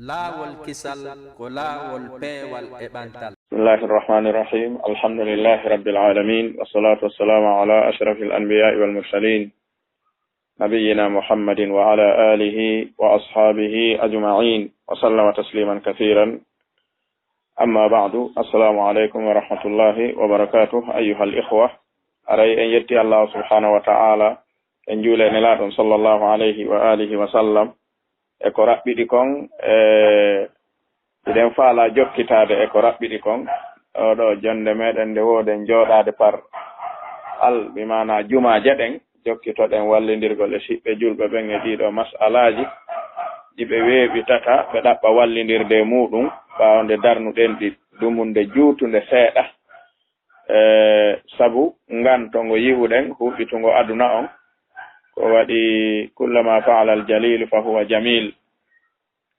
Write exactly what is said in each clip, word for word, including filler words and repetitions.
Laawol kisal ko laawol peewal e ɓantal. بسم الله الرحمن الرحيم. الحمد لله رب العالمين. والصلاة والسلام على أشرف الأنبياء والمرسلين. نبينا محمد وعلى آله وأصحابه أجمعين. وسلم تسليما كثيرا. أما بعد. السلام عليكم ورحمة الله وبركاته. أيها الإخوة. Aray en yetti Allah subhanahu wa ta'ala. En juule Nelaaɗo sallallahu alayhi wa alihi wa sallam. E ko raɓɓiɗi kon, e, hiɗen faalaa jokkitaade e ko raɓɓiɗi kon. Ɗoo ɗoo jonnde meɗen nde wooden jooɗaade par al, bi maanaa jumaaje ɗen, jokkitoɗen wallindirgol e siɓɓe julɓe ɓen e ɗii ɗoo mas'alaaji ɗi ɓe weeɓitata, ɓe ɗaɓɓa wallindirde e muuɗum, ɓaawo nde darnuɗen ɗi dumunde juutunde seeɗa. E, sabu nganto ngo yi'uɗen huɓɓitungo aduna on, ko waɗi, "Kullama fa'ala al-jalilu fa huwa jamil."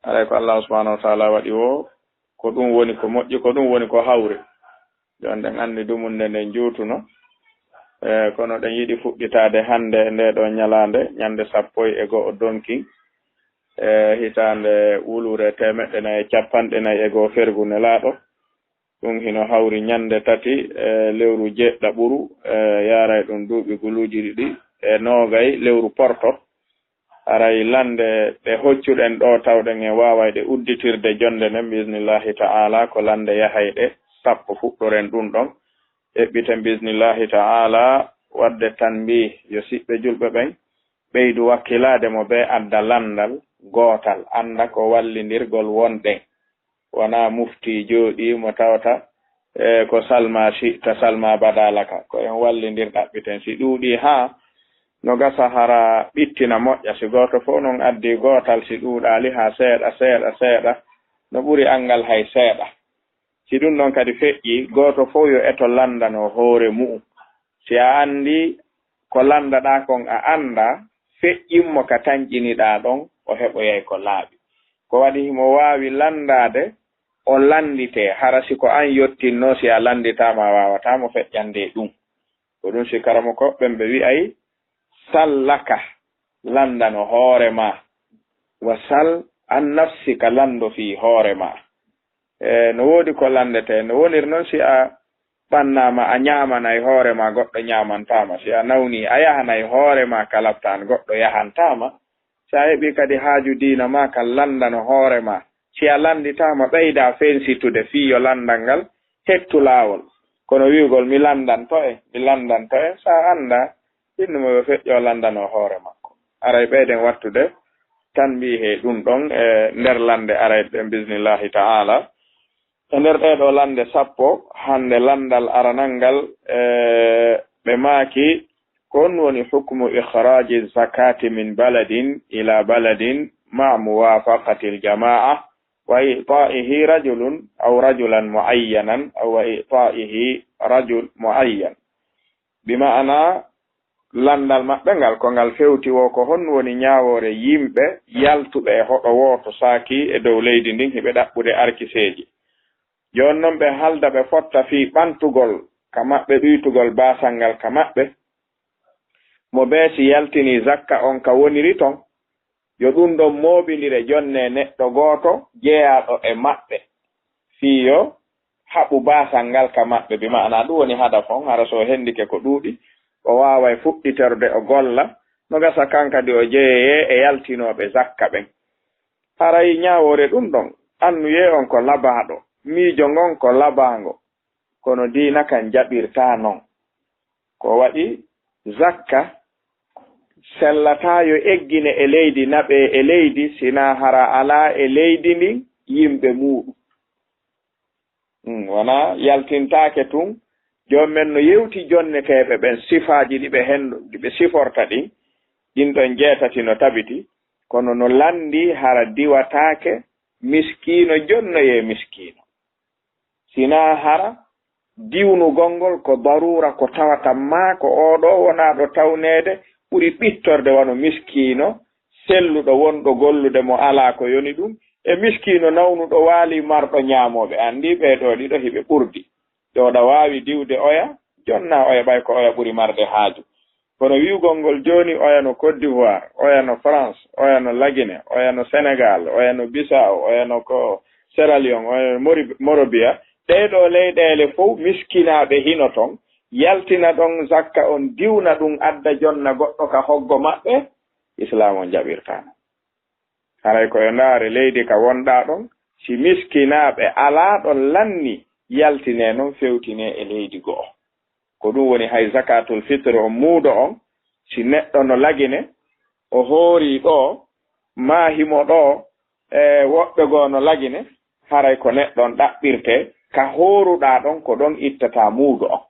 Aray ko Allah subhanahu wa ta'ala waɗi woo, ko ɗum woni ko moƴƴi, ko ɗum woni ko hawri. Jooni ɗen anndi dumunde nden juutuno. E, kono ɗen yiɗi fuɗɗitaade hannde e ndee ɗoo ñalaande, ñande sappo e go'o donkin, e, hitaande wuluure teemeɗɗe nayi e cappanɗe nayi e go'o fergu Nelaaɗo. Ɗum hino hawri ñande tati e lewru jeeɗiɗaɓuru, e, yaaray ɗum duuɓi guluuji ɗiɗi e noogay lewru porto. Aray lannde ɗe hoccuɗen ɗoo tawɗen en waaway ɗe udditirde jonnde nden, bismillahi ta'ala, ko lannde yahayɗe sappo fuɗɗoren ɗum ɗon. Eɓɓiten bismillahi ta'ala, waɗde tanbih yo siɓɓe julɓe ɓen ɓeydu wakkilaade mo bee adda lanndal gootal, annda ko wallindirgol wonɗen. Wonaa mufti jooɗii mo tawata, e, ko salma shi'ta salma badalaka. Ko en wallindir ɗaɓɓiten. Si ɗuuɗii haa no gasa hara ɓittina moƴƴa. Si gooto fof non addii gootal, si ɗuuɗaali haa seeɗa, seeɗa, seeɗa, no ɓuri anngal hay seeɗa. Si ɗum ɗon kadi feƴƴii, gooto fof yo eto lanndano hoore mu'um. Si a anndii ko lanndaɗaa kon a anndaa, feƴƴin mo ka tanƴiniɗaa ɗon, o heɓoyay ko laaɓi. Ko waɗi himo waawi lanndaade, o lannditee, hara si ko an yottinnoo, si a lannditaama a waawataa mo feƴƴande e ɗum. Ko ɗum si karamoko ɓen ɓe wi'ay, "Sal laka, lanndano hoore maa, wa sal an nafsika, lanndo fii hoore maa." E, no woodi ko lanndetee, no woniri non si a ɓannaama, a ñaamanay hoore maa, goɗɗo ñaamantaama. Si a nawnii, a yahanay hoore maa ka laptaan, goɗɗo yahantaama. Si a heɓii kadi haaju diina maa kan, lanndano hoore maa. Si a lannditaama, ɓeydaa fensitude fii yo lanndal ngal hettu laawol. Kono wi'ugol, "Mi lanndanto en, mi lanndanto en," si a anndaa, innu mo yo feƴƴo lanndano hoore makko. Aray ɓeyden wattude tanbiih e ɗum ɗon e nder lannde arayɗe ɗen, bismillahi ta'ala. E nder ɗee ɗoo lannde sappo, hannde lanndal aranal ngal, e, ɓe maaki, ko honɗum woni hukmu ikhraaji zakati min baladin ila baladin ma'a muwaafaqatil jamaa'a wa i'taa'ihi rajulun aw rajulan mu'ayyanan aw wa i'taa'ihi rajul mu'ayyan. Bi ma'ana, lanndal maɓɓe ngal, ko ngal fewti woo, ko honɗum woni ñaawoore yimɓe yaltuɓe e hoɗo wooto saaki e dow leydi ndin, hiɓe ɗaɓɓude arkiseeji. Jooni non ɓe halda, ɓe fotta fii ɓantugol ka maɓɓe, ɗuytugol baasal ngal ka maɓɓe. Mo bee si yaltinii zakka on ka woniri ton, yo ɗum ɗon mooɓindire jonne neɗɗo gooto jeyaaɗo e maɓɓe, fii yo haɓu baasal ngal ka maɓɓe. Bi ma'ana ɗum woni hadaf on, hara so o hendike ko ɗuuɗi, o waaway fuɗɗitorde o golla, no gasa kan kadi o jeyeyee e yaltinooɓe zakka ɓen. Haray ñaawoore ɗum ɗon, annuyee on ko labaaɗo, miijo ngon ko labaango, kono diina kan jaɓirtaa non. Ko waɗi zakka sellataa yo eggine e leydi, naɓee e leydi, sinaa hara alaa e leydi ndin yimɓe muuɗum. Hmm, wonaa yaltintaake tun. Joomum en no yewti jonneteeɓe ɓen sifaaji ɗi ɓe hen, ɗi ɓe siforta ɗin, ɗin ɗon jeetati no tabiti, kono no lanndii hara diwataake miskiino jonnoyee miskiino. Sinaa hara diwnugol ngol ko daruura, ko tawata maa ko oo ɗoo wonaaɗo tawneede ɓuri ɓittorde wano miskiino selluɗo wonɗo gollude mo alaa ko yoni ɗum, e miskiino nawnuɗo waalii marɗo ñaamooɓe. Anndii ɓee ɗoo ɗiɗo hiɓe ɓurdi. Ɗoo ɗa waawi diwde oya, jonnaa oya ɓay ko oya ɓuri marde haaju. Kono wi'ugol ngol jooni, oya no Côte d'Ivoire, oya no France, oya no Lagine, oya no Sénégal, oya no Bissau, oya no ko Sierra Leone, oya no Mori-, Morobia, ɗee ɗoo leyɗeele fof miskinaaɓe hino ton, yaltina ɗon zakka on, diwna ɗum, adda jonna goɗɗo ka hoggo maɓɓe, Islaam on jaɓirtaano. Haray ko yo ndaare leydi ka wonɗaa ɗon, si miskinaaɓe alaa ɗon lanni, yaltinee non, fewtinee e leydi go'o. Ko ɗum woni hay zakaatul fitre on, muudo on, si neɗɗo no Lagine, o hoorii ɗoo, maa himo ɗoo, e woɓɓe goo no Lagine, haray ko neɗɗo on ɗaɓɓirtee, ka hooruɗaa ɗon, ko ɗon ittataa muudo on.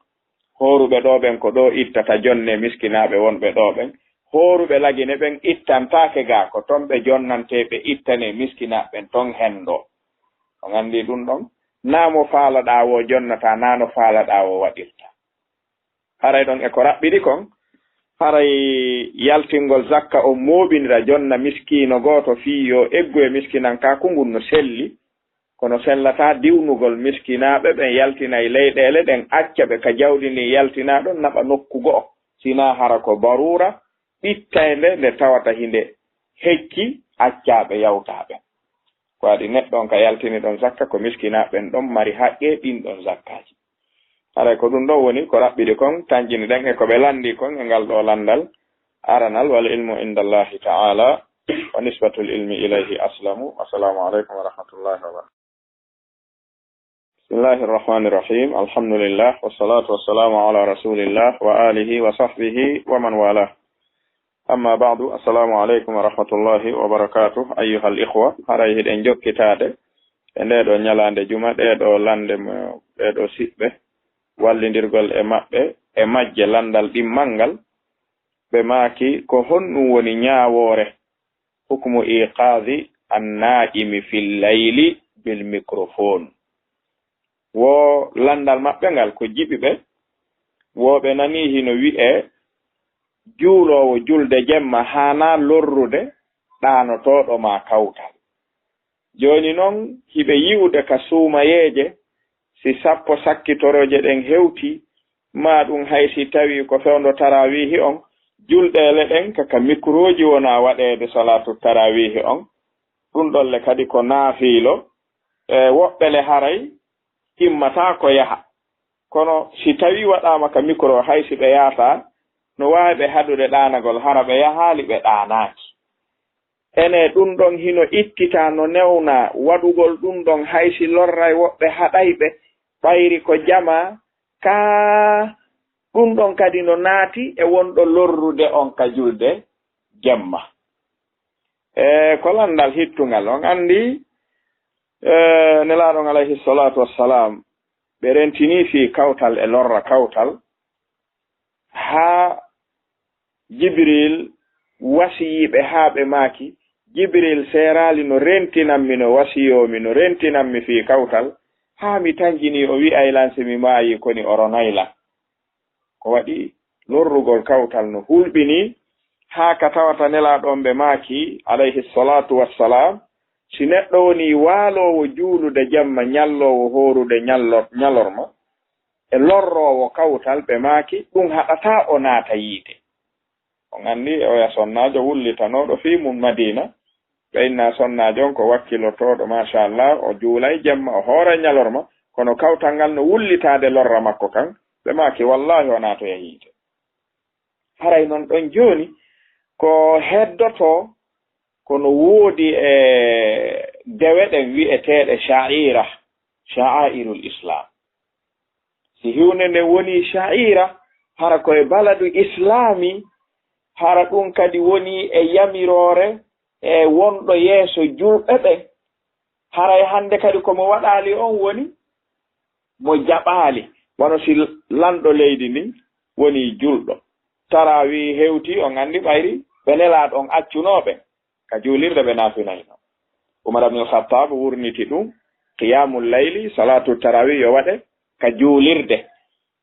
Hooruɓe ɗoo ɓen ko ɗoo ittata jonne miskinaaɓe wonɓe ɗoo ɓen. Hooruɓe Lagine ɓen ittantaake gaa, ko ton ɓe jonnantee, ɓe ittanee miskinaaɓe ɓen ton henndo. On anndii ɗum ɗon? Naa mo faalaɗaa woo jonnataa, naa no faalaɗaa woo waɗirtaa. Haray ɗon e ko raɓɓiɗi kon, haray yaltingol zakka on mooɓindira jonna miskiino gooto fii yo eggu e miskinankaaku ngun no selli, kono sellataa diwnugol miskinaaɓe ɓen, yaltinay leyɗeele ɗen, acca ɓe ka jawdi ndin yaltinaa ɗon, naɓa nokku go'o, sinaa hara ko baruura ɓittaynde nde tawata hinde hecci, accaa ɓe, yawtaa ɓe. Ko waɗi neɗɗo on ka yaltini ɗon zakka, ko miskinaaɓe ɓen ɗon mari haqqee ɗin ɗon zakkaaji. Haray ko ɗum ɗon woni ko raɓɓiɗi kon, tanƴini ɗen e ko ɓe lanndii kon e ngal ɗoo lanndal aranal, "Wal ilmu inda Allahi ta'ala, wa nisbatul ilmi ilayhi aslamu." Wasalaamu aleykum wa rahmatullahi wa barakatuh. Bismillahi rahmani rahim. Alhamdulillah, wassalatu wassalamu ala rasulillah wa alihi wa sahbihi wa man walah. Amma ba'du, assalamu aleykum wa rahmatullahi wa barakatuh. Ayyuhal ikhwa, haray hiɗen jokkitaade e ndee ɗoo ñalaande juma, ɗee ɗoo lannde mo, ɗee ɗoo siɓɓe, wallindirgol e maɓɓe, e majje lanndal ɗimmal ngal, ɓe maaki, ko honɗum woni ñaawoore, hukmu iqaadi annaa'imi fil layli bil microphone. Wo lanndal maɓɓe ngal ko jiɓi ɓe, wo ɓe nanii hino wi'ee juuloowo julde jemma haanaa lorrude ɗaanotooɗo maa kawtal. Jooni non, hiɓe yi'ude ka suumayeeje, si sappo sakkitorooje ɗen hewtii, maa ɗum hay si tawii ko fewndo taraawiihi on, julɗeele ɗen ka, ka mikurooji wonaa waɗeede salaatu taraawiihi on. Ɗum ɗon le kadi ko naafiilo. E woɓɓe le haray timmataa ko yaha. Kono si tawii waɗaama ka mikro, hay si ɓe yaataa, no waawi ɓe haɗude ɗaanagol, hara ɓe yahaali, ɓe ɗaanaaki. Ene ɗum ɗon hino ittita no newna waɗugol ɗum ɗon, hay si lorray woɓɓe, haɗay ɓe, ɓayri ko jamaa, kaa ɗum ɗon kadi no naati e wonɗo lorrude on ka julde jemma. E ko lanndal hittungal, on anndi, e, Nelaaɗo on alayhi salaatu wassalaam, ɓe rentinii fii kawtal e lorra kawtal, haa Jibril wasiyii ɓe, haa ɓe maaki, Jibril seeraali no rentinammi, no wasiyoo mi, no rentinammi fii kawtal, haa mi tanƴinii, o wi'ay lan si mi maayii, koni o ronay lan. Ko waɗi lorrugol kawtal no hulɓinii, haa ka tawata Nelaaɗo on ɓe maaki, alayhi salaatu wassalaam, si neɗɗo wonii waaloowo juulude jemma, ñalloowo hoorude ñallor-, ñalorma, e lorroowo kawtal, ɓe maaki, ɗum haɗataa o naata yiite. On anndi e oya sonnaajo wullitanooɗo fii mun Madiina, ɓe inna sonnaajo on ko wakkilotooɗo, machallah, o juulay jemma, o hooray ñalorma, kono kawtal ngal no wullitaade lorra makko kan, ɓe maaki, wallaahi o naatoya yiite. Haray non ɗon jooni, ko heddotoo, ko no woodi e dewe ɗen wi'eteeɗe sha'ira, sha'airul Islam. Si hiwnde nden wonii sha'ira, hara ko e baladu Islaami, hara ɗum kadi wonii e yamiroore e wonɗo yeeso julɓe ɓen. Haray hannde kadi ko mo waɗaali on woni mo jaɓaali, wano si lanɗo leydi ndin wonii julɗo. Tarawih hewtii, on anndi ɓayri ɓe Nelaaɗo on accunoo ɓe. Ka juulirde ɓe naafinayno. Umar ibn al-Khattab wurniti ɗum, qiyamul layli, salatu tarawih yo waɗe ka juulirde.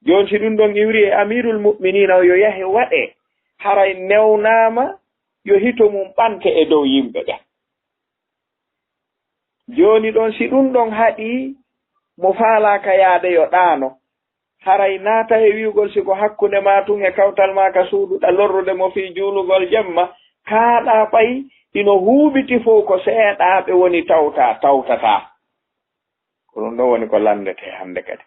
Jooni si ɗum ɗon iwri e Amirul Mu'minina o yo yahe waɗe, haray newnaama yo hito mum ɓante e dow yimɓe ɓen. Jooni ɗon si ɗum ɗon haɗi mo faalaaka yaade yo ɗaano, haray naata e wi'ugol si ko hakkunde maa tun e kawtal maa ka suuduɗaa lorrude mo fii juulugol jemma, kaaɗaa ɓay hino huuɓiti fow ko seeɗaaɓe woni tawtaa, tawtataa. Ko ɗun ɗon woni ko lanndetee hannde kadi.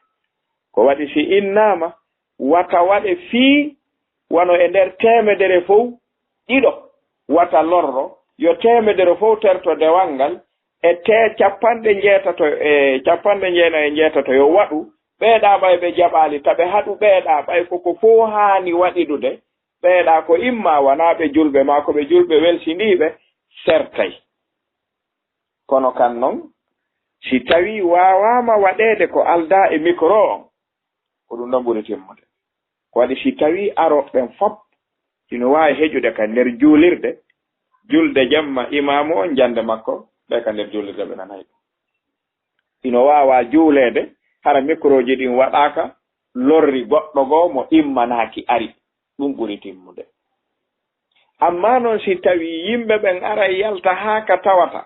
Ko waɗi si innaama, wata waɗe fii wano e nder teemedere fow ɗiɗo, wata lorro, yo teemedere fow terto dewal ngal, e te capanɗe njeetato, e capanɗe jeenayi e njeetato yo waɗu, ɓee ɗaa ɓay ɓe jaɓaali, ta ɓe haɗu ɓee ɗaa ɓay ko ko fow haani waɗidude, ɓee ɗaa ko imma wanaa ɓe julɓe maa ko ɓe julɓe welsindiiɓe, sertay. Kono kan non, si tawii waawaama waɗeede ko aldaa e mikro on, ko ɗun ɗon ɓuri timmude. Ko waɗi si tawii arooɓe ɓen fow hino waawi heƴude ka nder juulirde, julde jemma imaamu on jannde makko, ɓe ka nder juulirde ɓe nanay ɗun. Hino waawaa juuleede, hara mikrooji ɗin waɗaaka, lorri goɗɗo goo mo immanaaki ari, ɗun ɓuri timmude. Ammaa non si tawii yimɓe ɓen aray yalta haa ka tawata,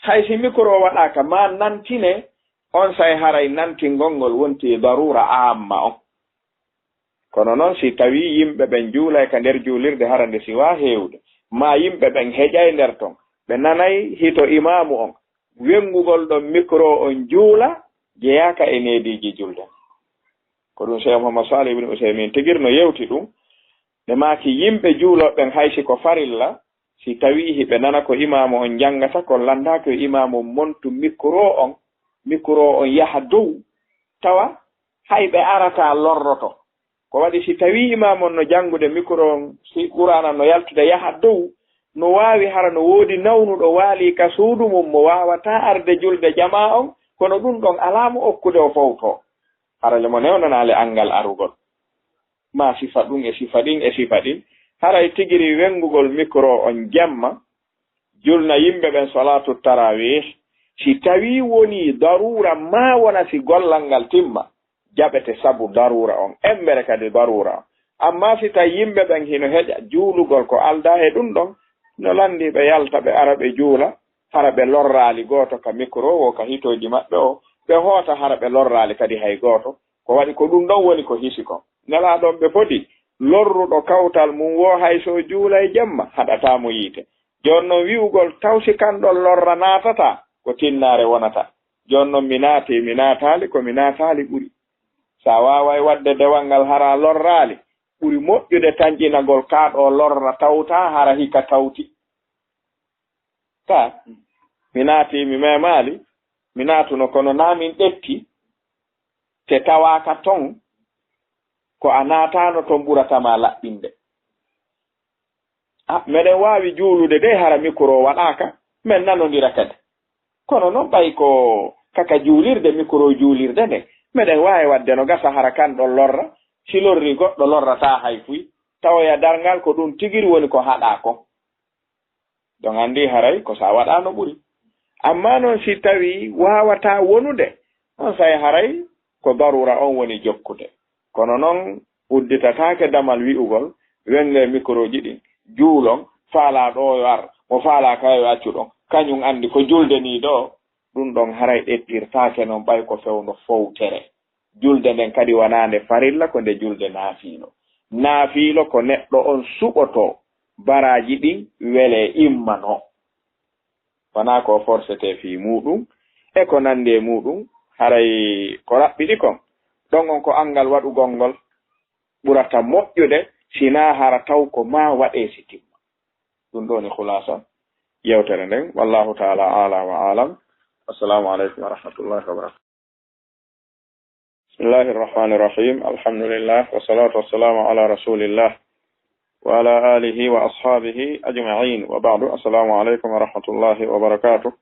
hay si mikro waɗaaka, maa nantine, onsay haray nantingol ngol wontii daruura aamma on. Kono non si tawii yimɓe ɓen juulay ka nder juulirde hara nde siwaa heewude, maa yimɓe ɓen heƴay nder ton, ɓe nanay hito imaamu on, wenngugol ɗon mikro on juula jeyaaka e neediiji julde. Ko ɗun Sheikh Muhammad Salih ibn Usaymin tigir no yewti ɗun, ɓe maaki yimɓe juulooɓe ɓen hay si ko farilla, si tawii hiɓe nana ko imaamu on janngata, ko lanndaaki yo imaamu on montu mikro on, mikro on yaha dow, tawa hay ɓe arataa lorroto. Ko waɗi si tawii imaamu on no janngude mikro on, si Qur'aana no yaltude yaha dow, no waawi hara no woodi nawnuɗo waalii ka suudu mun mo waawataa arde julde jamaa on, kono ɗun ɗon alaa mo okkude o fowtoo. Hara le mo newnanaali anngal arugol. Maa sifa ɗun e sifa ɗin e sifa ɗin. Haray tigiri wenngugol mikro on jemma, julna yimɓe ɓen salaatu taraawih, si tawii wonii daruura maa wona si gollal ngal timma, jaɓete sabu daruura on, embere kadi daruura on. Ammaa si tawii yimɓe ɓen hino heƴa juulugol ko aldaa e ɗun ɗon, no lanndii ɓe yalta ɓe ara ɓe juula, hara ɓe lorraali gooto ka mikro woo ka hitooji maɓɓe o, ɓe hoota hara ɓe lorraali kadi hay gooto. Ko waɗi ko ɗun ɗon woni ko hisi kon. Nelaaɗo on ɓe fodi, lorruɗo kawtal mun woo hay si o juulay jemma, haɗataa mo yiite. Jooni non wi'ugol taw si kan ɗon lorra naatataa, ko tinnaare wonata. Jooni non mi naatii, mi naataali, ko mi naataali ɓuri. Si a waaway waɗde dewal ngal hara a lorraali, ɓuri moƴƴude tanƴinagol kaa ɗoo lorra tawtaa hara hika tawti. Kaa, mi naatii, mi meemaali, mi naatuno, kono naa min ɗetti, te tawaaka ton, ko a naataano ton ɓurata ma laɓɓinde. A, meɗen waawi juulude de, hara mikro waɗaaka, men nanondira kadi. Kono non ɓay ko kaka juulirde, mikro juulirde nde, meɗen waawi waɗde no gasa hara kan ɗon lorra, si lorri goɗɗo lorrataa hay fuy, tawoya darngal ko ɗun tigiri woni ko haɗaa kon. Ɗon anndi haray ko si a waɗaano ɓuri. Ammaa non si tawii waawataa wonude, onsay haray ko daruura on woni jokkude. Kono non udditataake damal wi'ugol, wennge mikrooji ɗin, juulon, faalaa ɗoo yo ar, mo faalaa ka yo accu ɗon. Kañun anndi ko julde nii ɗoo, ɗun ɗon haray ɗettirtaake non ɓay ko fewndo fowtere. Julde nden kadi wanaa nde farilla, ko nde julde naafiilo. Naafiilo ko neɗɗo on suɓotoo baraaji ɗin welee immanoo. Wanaa ko o forsetee fii muuɗun e ko nanndi e muuɗun, haray ko raɓɓiɗi kon. Ɗon on ko anngal waɗugol ngol ɓurata moƴƴude, si naa hara taw ko maa waɗee si timma. Ɗun ɗoo woni khulaasa yewtere nden. Wallaahu ta'aalaa a'laa wa a'lam. Assalaamu aleykum wa rahmatullaahi wa barakaatuh. بسم الله الرحمن الرحيم. الحمد لله والصلاة والسلام على رسول الله وعلى آله وأصحابه أجمعين وبعد. السلام عليكم ورحمة الله وبركاته.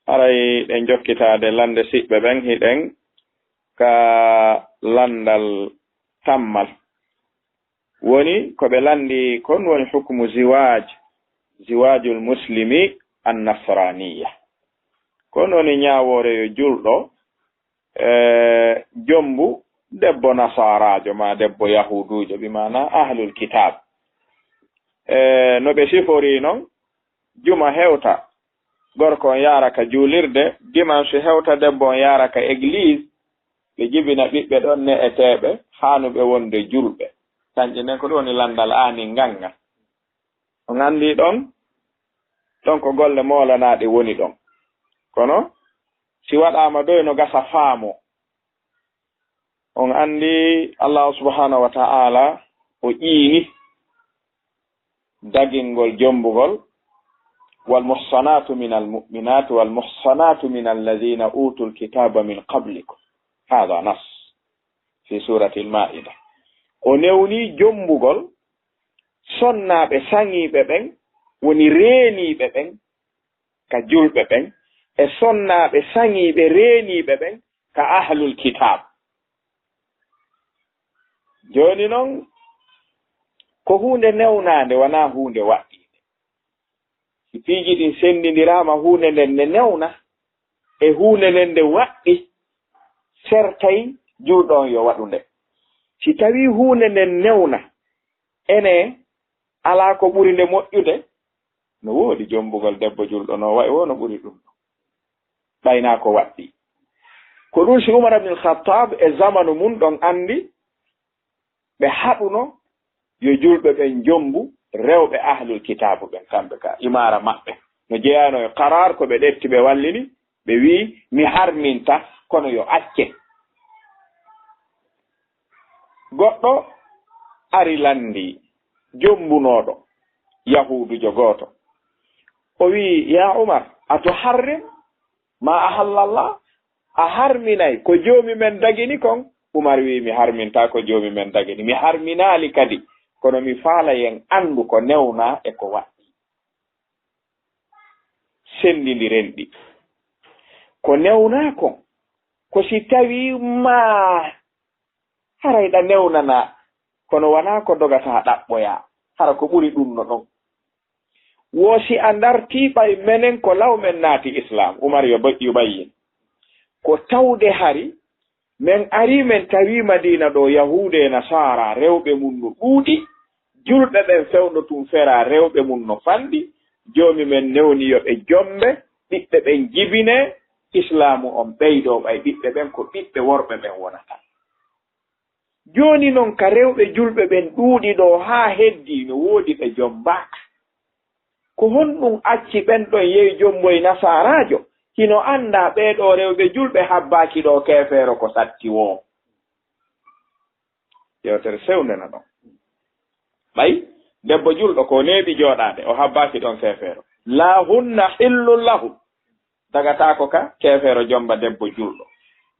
Haray ɗen jokkitaade lannde siɓɓe ɓen, hiɗen ka lanndal tammal. Woni ko ɓe lanndi kon woni hukmu ziwaaj, ziwaajul muslimi an nasraniya. Kon woni ñaawoore yo julɗo, e, jombu debbo nasaaraajo maa debbo yahuuduujo, bi maana ahlul kitaab. E, no ɓe siforii non, juma hewta, gorko on yaara ka juulirde, dimanche hewta, debbo on yaara ka egliis, ɓe jibina ɓiɓɓe ɗon ne'eteeɓe haanuɓe wonde julɓe. Kanƴe nden ko ɗum woni lanndal aani ngannga. On anndi ɗon, ɗon ko golle moolanaaɗe woni ɗon. Kono si waɗaama doy no gasa faamo. On anndi Allahu subhanahu wa ta'ala o ƴiini dagingol jombugol, "Wal muhsanatu minal mu'minati wal muhsanatu minal ladhina utul kitaba min qablikum." Hadha nas fi suratil Maida. O newni jombugol sonnaaɓe saŋiiɓe ɓen, woni reeniiɓe ɓen ka julɓe ɓen, e sonnaaɓe saŋiiɓe reeniiɓe ɓen ka ahlul kitab. Jooni non, ko huunde newnaande, wanaa huunde waɗɗiinde. Si piiji ɗin senndindiraama, huunde nden ne newna, e huunde nden nde waɗɗi, sertay julɗo on yo waɗu nde. Si tawii huunde nden newna, ene alaa ko ɓuri nde moƴƴude, no woodi jombugol debbo julɗo no wa'i wo no ɓuri ɗum ɗo. Ɓay naa ko waɗɗi. Ko ɗum si Umar ibn Khattab e zamanu mun ɗon anndi, ɓe haɗuno yo julɓe ɓen jombu rewɓe ahlul kitaabu ɓen, kamɓe ka imaara maɓɓe. No jeyaano e qaraar ko ɓe ɗetti ɓe wallini, ɓe wi'i, "Mi harminta, kono yo acce." Goɗɗo ari lanndii, jombunooɗo, yahuudujo gooto. O wi'i, "Yaa Umar, a tuharrim ma ahallallah?" A harminay ko Joomi men dagini kon? Umar wi'i, "Mi harmintaa ko Joomi men dagini. Mi harminaali kadi, kono mi faalay en anndu ko newnaa e ko waɗɗii." Senndindiren ɗi. Ko newnaa kon, ko si tawii maa haray ɗa newnanaa, kono wanaa ko dogataa ɗaɓɓoyaa, hara ko ɓuri ɗum no ɗon. Wo si a ndartii ɓay menen ko law men naati Islaam, Umar yo ba-, yo bayyin. Ko tawde hari men arii men tawii Madiina ɗoo Yahuudu e Nasaara rewɓe mun no ɗuuɗi, julɓe ɓen fewndo tun feraa rewɓe mun no fanɗi, Joomi men newni yo ɓe jombe, ɓiɓɓe ɓen jibinee, Islaamu on ɓeydoo ɓay ɓiɓɓe ɓen ko ɓiɓɓe worɓe ɓen wonata. Jooni non ka rewɓe julɓe ɓen ɗuuɗi ɗoo haa heddii no woodi ɓe jombaaka. Ko honɗum acci ɓen ɗon yehi jomboyi nasaaraajo? Hino anndaa ɓee ɗoo rewɓe julɓe habbaaki ɗoo keefeero ko satti woo. Yewtere sewnde na ɗon. Ɓay debbo julɗo ko neeɓi jooɗaade, o habbaaki ɗon keefeero. "Laa hunna hillun lahum." Dagataako ka keefeero jomba debbo julɗo.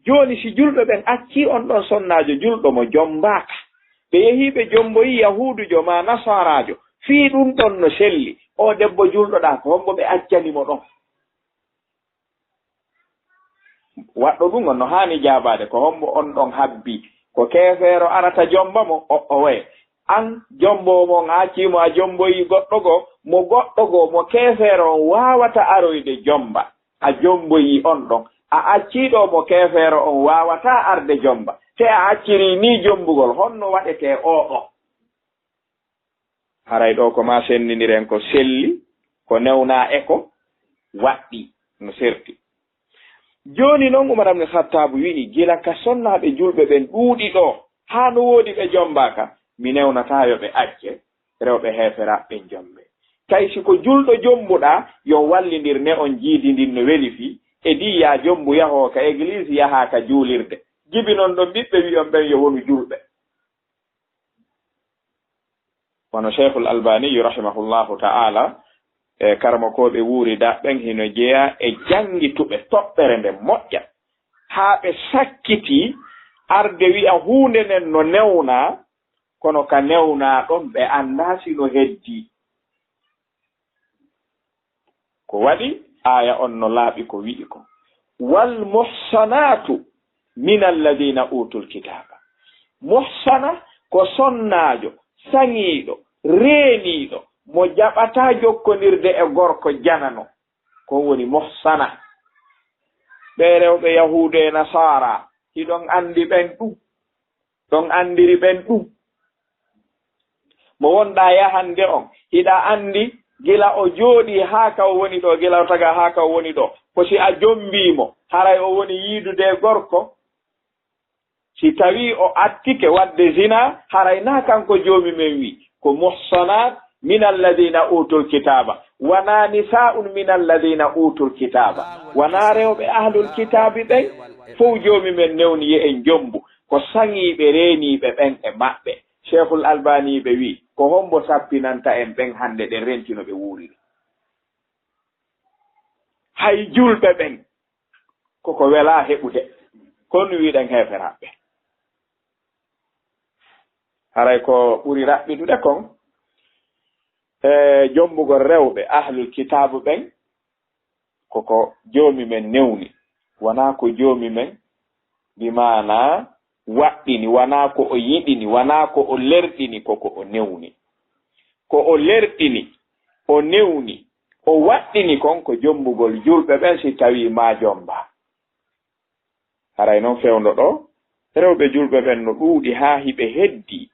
Jooni, si julɓe ɓen accii on ɗon sonnaajo julɗo mo jombaaka, ɓe yehii ɓe jomboyii Yahuudujo maa Nasaaraajo, fii ɗun ɗon no selli, oo debbo julɗo ɗaa, ko hombo ɓe accani mo ɗon? Waɗɗo ɗun on no haani jaabaade, ko hombo on ɗon habbi? Ko keefeero arata jomba mo? O, o waye. An jomboowo mo on, a accii mo, a jomboyii goɗɗo goo, mo goɗɗo goo, mo keefeero on waawata aroyde jomba. A jomboyii on ɗon, a accii ɗoo mo keefeero on waawataa arde jomba. Te a accirii nii jombugol, honno waɗetee oo ɗoo? Haray ɗoo ko maa senndindiren ko selli, ko newnaa e ko waɗɗii, no serti. Jooni non, Umar ibn Khattab wi'i, gila ka sonnaaɓe julɓe ɓen ɗuuɗi ɗoo, haa no woodi ɓe jombaaka, mi newnataa yo ɓe acce rewɓe heeferaaɓe ɓen jombe. Tawi si ko julɗo jombuɗaa, yo on wallindir ne on jiidi ndin no weli fii, e dii yaa jombu yahoo ka egliis, yahaa ka juulirde. Jibinon ɗon ɓiɓɓe wi'on ɓen yo wonu julɓe. Wano Sheikhul Albani, rahimahullahu ta'ala, e karamokooɓe wuuridaa ɓen hino jeyaa e janngituɓe toɓɓere nden moƴƴa, haa ɓe sakkitii arde wi'a huunde nden no newnaa, kono ka newnaa ɗon ɓe anndaa si no heddii. Ko waɗi aaya on no laaɓi ko wi'i kon, "Wal muhsanatu min alladhina utul kitaba." Muhsana ko sonnaajo, saŋiiɗo, reeniiɗo, mo jaɓataa jokkondirde e gorko janano. Ko woni muhsana. Ɓee rewɓe Yahuudu e Nasaara, hiɗon anndi ɓen ɗum? Ɗon anndiri ɓen ɗum. Mo wonɗaa yahande on, hiɗa anndi gila o jooɗii haa ka o woni ɗoo, gila o tagaa haa ka o woni ɗoo, ko si a jombii mo, haray o woni yiidude e gorko? Si tawii o attike waɗde zina, haray na kanko Joomi men wi, ko muhsanat min alladina utul kitaba, wana nisaun min alladina utul kitaba, wana rewɓe ahlul kitabi ɓen, fow Joomi men newni ye en jombu, ko saŋiiɓe reeniiɓe ɓen e maɓɓe. Cheikhul Albani ɓe wi, ko hombo sappinanta en ɓen hande ɗen renti no ɓe wuuriri? Hay julɓe ɓen, koko welaa heɓude, ko ɗun wiɗen heeferaaɓe. Haray ko ɓuri raɓɓiɗude kon, e jombugol rewɓe ahlul kitaabu ɓen, koko Joomi men newni, wanaa ko Joomi men, bi maanaa waɗɗini, wanaa ko o yiɗini, wanaa ko o lerɗini, koko o newni. Ko o lerɗini, o newni, o waɗɗini kon ko jombugol julɓe ɓen si tawii maa jomba. Haray non fewndo ɗoo, rewɓe julɓe ɓen no ɗuuɗi haa hiɓe heddii.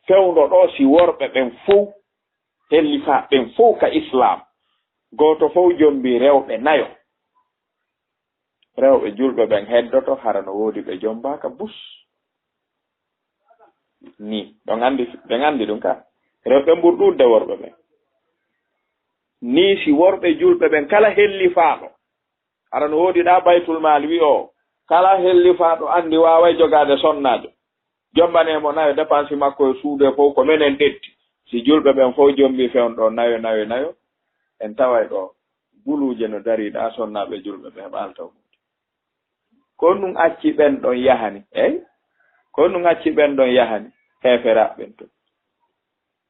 Fewndo ɗoo si worɓe ɓen fow, hellifaaɓe ɓen fow ka Islaam, gooto fow jombii rewɓe nayo. Rewɓe julɓe ɓen heddoto, hara no woodi ɓe jombaaka bus. Nii, ɗon anndi, ɓen anndi ɗun ka. Rewɓe ɓen ɓuri ɗuuɗde worɓe ɓen. Nii si worɓe julɓe ɓen kala hellifaaɗo, hara no woodi ɗaa baytul maali wi'o, kala hellifaaɗo anndi waaway jogaade sonnaajo. Jombanee mo nayo, dépense makko e suudu e fow ko menen ƴetti. Si julɓe ɓen fow jombii fewndo ɗoo nayo, nayo, nayo, en taway ɗoo buluuje no darii ɗaa sonnaaɓe julɓe ɓen heɓaali taw. Ko honɗun acci ɓen ɗon yahani? Ey? Ko honɗun acci ɓen ɗon yahani? Heeferaaɓe ɓen ton.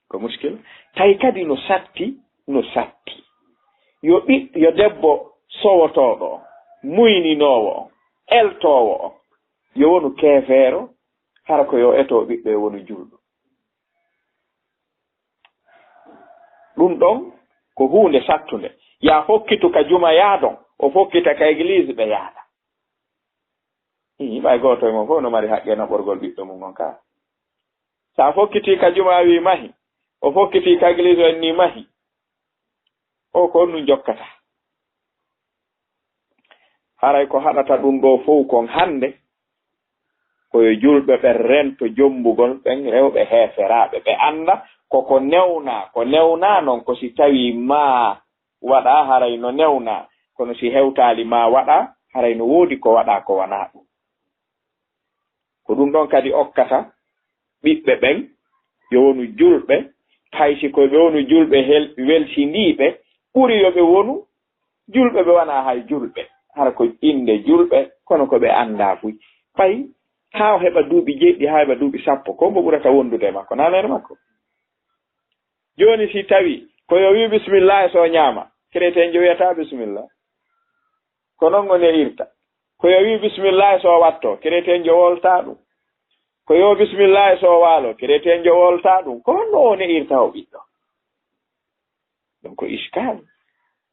Ko muskil. Tawi kadi no satti, no satti. Yo ɓiɗ-, yo debbo sowotooɗo on, muyninoowo on, eltoowo on, yo wonu keefeero, hara ko yo eto ɓiɗɗo e wonu julɗo. Ɗun ɗon ko huunde sattunde. Yaa fokkitu ka juma yaadon, o fokkita ka egliis ɓe yaada. Ii, ɓay gooto e mon fow no mari haqqe naɓorgol ɓiɗɗo mun on kaa. Sa fokkitii ka juma a wii mahi, o fokkitii ka egliis o en nii mahi. O ko honɗun jokkata? Haray ko haɗata ɗun ɗoo fow kon hande, ko yo julɓe ɓen rento jombugol ɓen rewɓe heeferaaɓe, ɓe annda ko ko newnaa, ko newnaa non ko si tawii maa waɗaa haray no newnaa, kono si hewtaali maa waɗaa, haray no woodi ko waɗaa ko wanaa ɗun. Ko ɗun ɗon kadi okkata ɓiɓɓe ɓen yo wonu julɓe, hay si ko ɓe wonu julɓe hel-, welsindiiɓe, ɓuri yo ɓe wonu julɓe ɓe wanaa hay julɓe. Hara ko innde julɓe, kono ko ɓe anndaa fuy. Ɓay haa o heɓa duuɓi jeeɗiɗi, haa o heɓa duuɓi sappo, ko hombo ɓurata wondude e makko? Naa neene makko? Jooni si tawii ko yo wi'u bismillaahi so o ñaama, keretenjo wi'ataa bismillah. Ko non o ne'irta. Ko yo wi'u bismillaahi so o wattoo, keretenjo wowlataa ɗun. Ko yo bismillaahi so o waaloo, keretenjo wowlataa ɗun. Ko honno o ne'irta o ɓiɗɗo? Ɗun ko iskaal.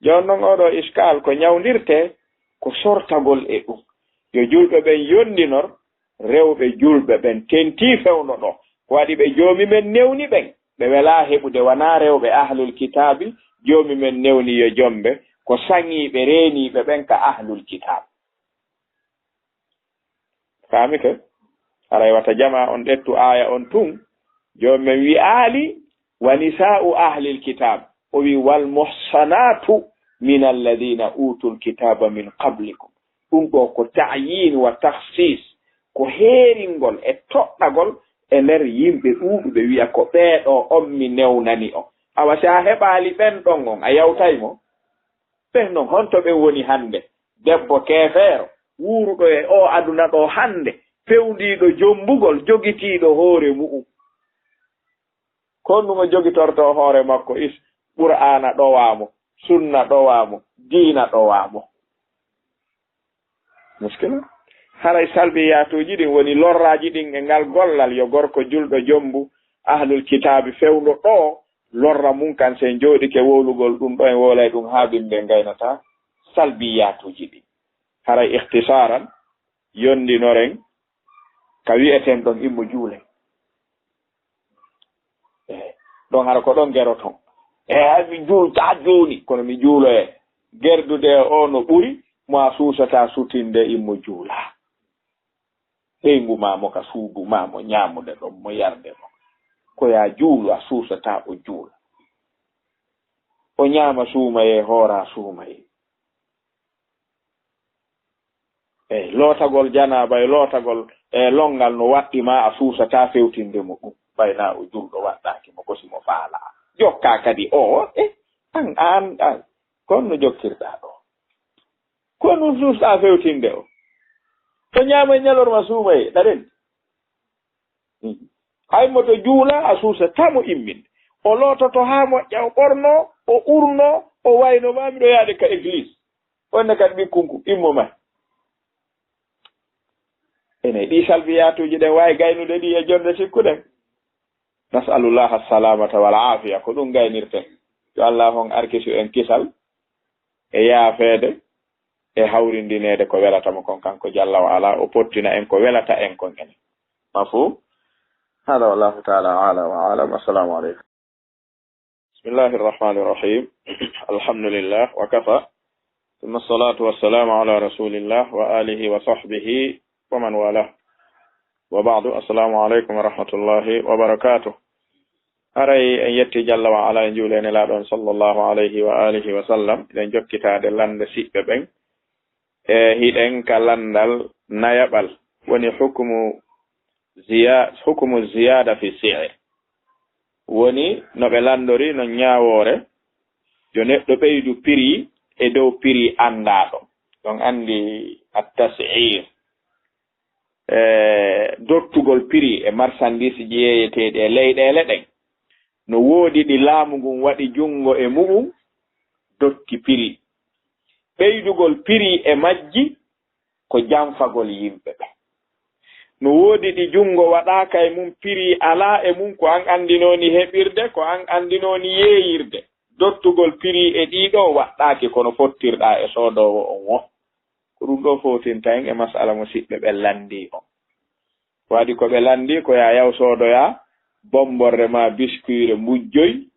Jooni non oo ɗoo iskaal ko ñawndirtee ko sortagol e ɗun. Yo julɓe ɓen yondinor rewɓe julɓe ɓen tentii fewndo ɗoo. Ko waɗi ɓe Joomi men newni ɓen? Ɓe welaa heɓude wanaa rewɓe ahlul kitaabi, Joomi men newni yo jombe, ko saŋiiɓe reeniiɓe ɓen ka ahlul kitaab. Faamike? Haray wata jamaa on ƴettu aaya on tun. Joomi men wi'aali, "Wa nisaa'u ahlil kitaab." O wi'i, "Wal muhsanaatu min alladina uutul kitaaba min qablikum." Ɗun ɗoo ko ta'yiin wa takhsiis, ko heeringol e toɗɗagol e nder yimɓe ɗuuɗuɓe, wi'a ko ɓee ɗoo on mi newnani on. Awa si a heɓaali ɓen ɗon on, a yawtay mo? Ɓen non honto ɓen woni hande? Debbo keefeero, wuuruɗo e oo aduna ɗoo hande, fewndiiɗo jombugol, jogitiiɗo hoore mu'un. Ko honɗun o jogitortoo hoore makko? Is Qur'aana ɗowaa mo, sunna ɗowaa mo, diina ɗowaa mo. Muskila. Haray salbiyaatuuji ɗin woni lorraaji ɗin e ngal gollal, yo gorko julɗo jombu ahlul kitaabi fewndo ɗoo lorra mun kan, si en jooɗike wowlugol ɗun ɗoo, en wowlay ɗun haa bimbi, en gaynataa salbiyaatuuji ɗin. Haray ikhtisaaran, yondinoren ka wi'eten ɗon immo juulen. Eh, ɗon hara ko ɗon geroton. Eh, mi juultaa jooni, kono mi juuloye. Gerdude e oo no ɓuri, mo a suusataa sutinde immo juulaa. Ɓeyngu maa mo ka suudu maa mo ñaamude ɗon, mo yarde ɗon. Ko yaa juulu, a suusataa o juula. O ñaama suumayee, hoora suumayee. Eyi, lootagol janaaba e lootagol e lonngal no waɗɗi ma, a suusataa fewtinde mo ɗum. Ɓay naa o julɗo waɗɗaaki mo ko si mo faalaa. Jokkaa kadi o, e, an, an, an, kon no jokkirɗaa ɗo. Ko ɗum suusɗaa fewtinde o. O ñaama e ñalorma suumayee, ɗa rendi. Hay mo to juula, a suusataa mo imminde. O loototo haa moƴƴa, o ɓorno, o urno, o wayno ma miɗo yaade ka église. Onne kadi ɓikkunku, immo ma. Ene ɗi salbiyaatuuji ɗen waawi gaynude ɗi e jonde sikkuɗen. Nas'alullaha salamata wal aafiya, ko ɗum gaynirten. Yo Allah on arkisu en kisal e yaafeede e hawrindineede ko welata mo kon kanko jalla wa ala, o pottina en ko welata en kon enen. Mafhum? Hada wallahu ta'ala a'lam wa a'lam. Assalamu alaikum. بسم الله الرحمن الرحيم. الحمد لله وكفى. ثم الصلاة والسلام على رسول الله وآله وصحبه ومن والاه. وبعد، السلام عليكم ورحمة الله وبركاته. Haray en yetti jalla wa ala, en juuli e Nelaaɗo on sallallahu alayhi wa alihi wa sallam. Eɗen jokkitaade lannde siɓɓe ɓen. E hiɗen ka lanndal nayaɓal, woni hukumu ziya-, hukumu ziyaada fi si'ir. Woni no ɓe lanndori non ñaawoore, yo neɗɗo ɓeydu prix e dow prix anndaaɗo. On anndi at-tas'ir. E dottugol prix e marchandise ji yeeyeteeɗi e leyɗeele ɗen. No woodi ɗi laamu ngun waɗi junngo e mu'un, dotti prix. Ɓeydugol prix e majji ko janfagol yimɓe ɓe. No woodi ɗi junngo waɗaaka e mum, prix alaa e mum, ko an anndinoo ni heɓirde, ko an anndinoo ni yeeyirde. Dottugol prix e ɗii ɗoo waɗɗaaki kono fottirɗaa e soodoowo on woo. Ko ɗum ɗoo fowtinta en e masala mo siɓɓe ɓen lanndii on. Waɗi ko ɓe lanndii ko yaa yaw soodoyaa bomborre maa biskuyre mbujjoy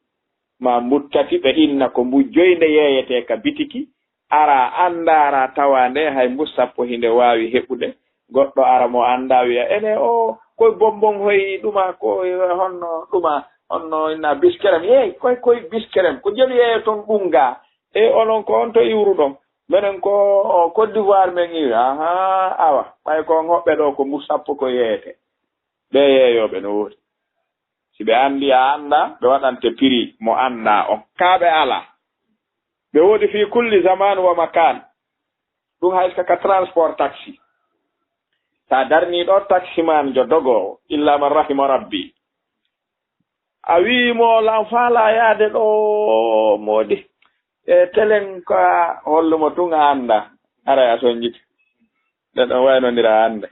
maa mbuttati, ɓe inna ko mbujjoy nde yeeyetee ka bitiki, araa anndaa, araa tawaa nde hay mbus sappo hinde waawi heɓude. Goɗɗo ara mo anndaa wiya, ene o koy bonbon hoy ɗuma, ko honno ɗuma, honno inna biskerem. Yeey, koy, koy biskerem. Ko jelu yeeyo ton ɗum gaa. E onon ko on to iwruɗon? Menen ko Côte d'Ivoire men iwi. Ahaa, awa. Ɓay ko on hoɓɓe ɗo ko mbus sappo ko yeeyete. Ɓe yeeyooɓe no woodi. Si ɓe anndi a anndaa, ɓe waɗante prix mo anndaa on. Kaa ɓe alaa. Ɓe woodi fii kulli zaman wa makan. Ɗum hay ka, ka transport taxi. Sa darni ɗo taximan jo dogoowo, illa man rahima rabbi. A wi'i mo, "Lan faalaa yaade ɗo moodi." E telen ka hollumo tun a anndaa. Haray a sonjiti. Nden ɗon waynondira hannde.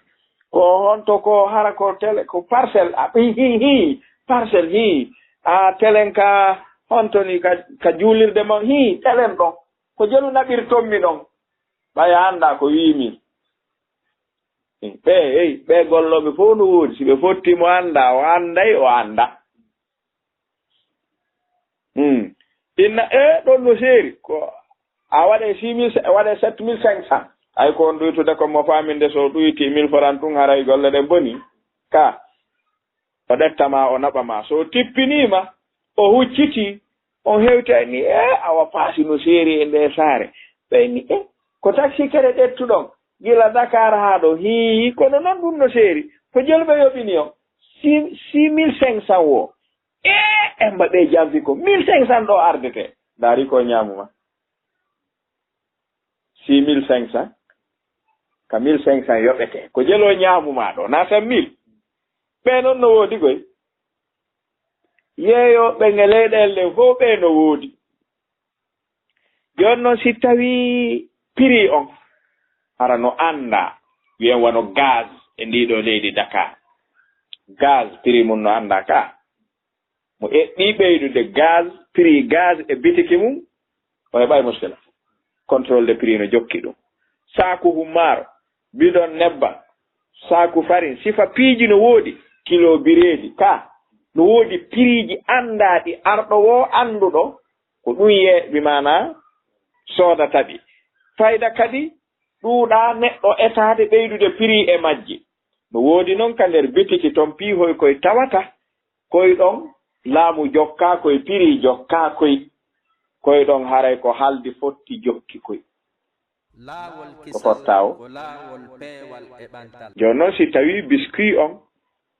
Ko honto ko hara ko tele, ko parcelle, a, hi, hi, hi, parcelle, hi. A telen ka honto ni ka, ka juulirde mon, hi, telen ɗon. Ko jelu naɓirton mi ɗon. Ɓay a anndaa ko wiimi. Ɓe, ey, ɓe gollooɓe fof no woodi. Si ɓe fotti mo anndaa, o annday, o anndaa. Hmm. Inna, e, ɗon no seeri. Ko a waɗe six mille, waɗe sept mille cinq cents. Ay ko on ɗuytude ko mo faaminde so ɗuyti mille francs tun haray golle ɗen boni. Ka. O ɗetta ma, o naɓa ma. So tippiniima, o hucciti, on hewtay ni, e, awa paasi no seeri e nde saare. Ɓay ni, e, ko taxi kere ɗettuɗon, gila Dakar haa ɗo, hii, kono non ɗum no seeri. Ko jelu ɓe yoɓini on? Six, six mille cinq cents wo. E, Emba ɓe janfi ko mille cinq cents ɗo ardete. Ndaari ko ñaamu ma. Six mille cinq cents, ka mille cinq cents yoɓete. Ko jelo ñaamu ma ɗo, na sept mille. Ɓe non no woodi goy. Yeeyooɓe nge leyɗeele ɗen fof ɓe no woodi. Jooni non si tawi prix on, hara no anndaa, wiyen wano gaz e ndii ɗoo leydi Dakar. Gaz prix mum no anndaa ka. Mo eɓɓii ɓeydude gaz, prix gaz e bitiki mum, o heɓaay muskila. Contrôle de prix no jokki ɗum. Saaku hummaaro, bidon nebban, saaku farin, sifa piiji no woodi, kilo bireedi, ka, no woodi prix ji anndaaɗi, arɗo wo annduɗo, ko ɗum ye, bi maana, soodata ɗi. Fayda kadi, ɗuuɗaa neɗɗo etaade ɓeydude prix e majji. No woodi noon ka nder bitiki toon piihoy koy tawata koy ɗoon laamu jokkaa koy, piri jokkaa koy, koy ɗoon haray ko haldi fotti jokki koy. Laawol ko kisal fotta o. Ko laawol peewal e ɓantal. Jooni noon, si tawii biscuit on,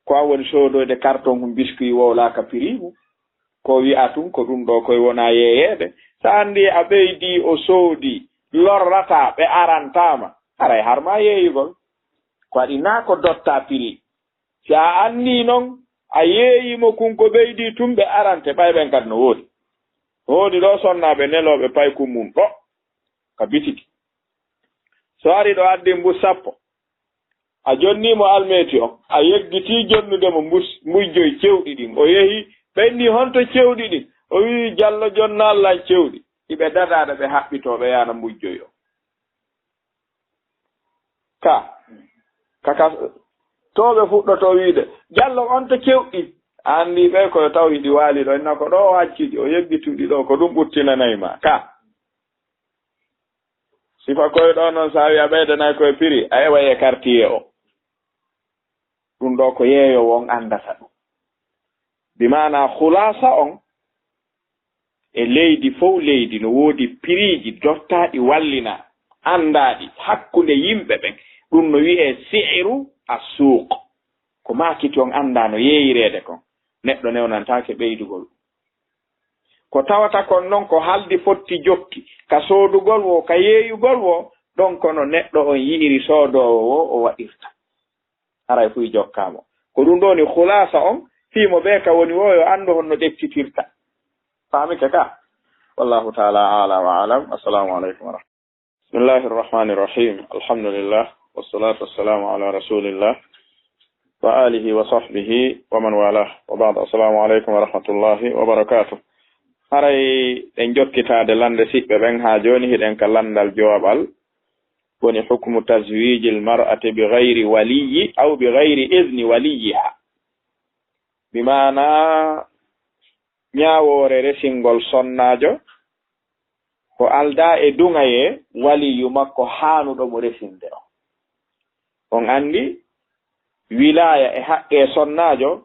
ko a woni soodoyde carton hum biscuit wowlaaka prix mum, ko wi'a tun ko ɗum ɗoo koy wona yeeyeede. So anndi a ɓeydii o soodii, lorrataa, ɓe arantaama, haray har maa yeeyugol. Ko waɗi naa ko dottaa prix. Si a anndii noon, a yeeyii mo kun ko ɓeydii tun, ɓe arante, ɓay ɓen kadi no woodi. No woodi ɗoo sonnaaɓe nelooɓe paykun mum ɗoo ka bitiki. So ari ɗo addi mbus sappo, a jonnii mo almeeti on, a yeggitii jonnude mo mbus, mbuy joy cewɗi ɗin. O yehi, ɓenni honto cewɗi ɗin? O wi'i, "Jallo jonnaa lan cewɗi." Iɓe dadaɗa ɓe haɓɓitoo ɓe yaana mbuy joy on. Ka, ka, ka, to ɓe fuɗɗoto wiide, "Jallo on to cewɗi." A anndi ɓe ko yo taw hiɗi waali ɗo, inna ko ɗo o acci ɗi, o yeggitii ɗi ɗo, ko ɗum ɓuttinanay ma. Ka. Sifa koye ɗo noon, so a wi'a ɓeydanay koye prix, a ewa e quartier o. Ɗum ɗo ko yeeyoowo on anndata ɗum. Bi maana khulaasa on, e leydi fow leydi no woodi piriiji dottaaɗi wallina, anndaaɗi hakkunde yimɓe ɓen. Ɗum no wi'ee si'ru as-suuq. Ko maakiti on anndaa no yeeyireede kon, neɗɗo newnantaake ɓeydugol. Ko tawata kon non ko haldi fotti jokki, ka soodugol woo, ka yeeyugol woo, ɗon kono neɗɗo on yi'iri soodoowo woo o waɗirta. Haray fuy jokkaamo. Ko ɗum ɗoo woni khulaasa on, fii mo bee ka woni woo yo anndu honno ɗeccitirta. Faamike ka? Wallahu ta'ala a'la wa a'lam. Assalamu alaikum wa rahmatullah. بسم الله الرحمن الرحيم. الحمد لله، والصلاة والسلام على رسول الله، وآله وصحبه ومن والاه، وبعد. السلام عليكم ورحمة الله وبركاته. Haray ɗen jokkitaade lannde siɓɓe ɓen, haa jooni hiɗen ka lanndal jowaɓal, woni حكم تزويج المرأة بغير ولي أو بغير إذن وليها. Bi maana ñaawoore resingol sonnaajo ko aldaa e duŋayee waliyu makko haanuɗo mo resinde on. On anndi wilaaya e haqqee sonnaajo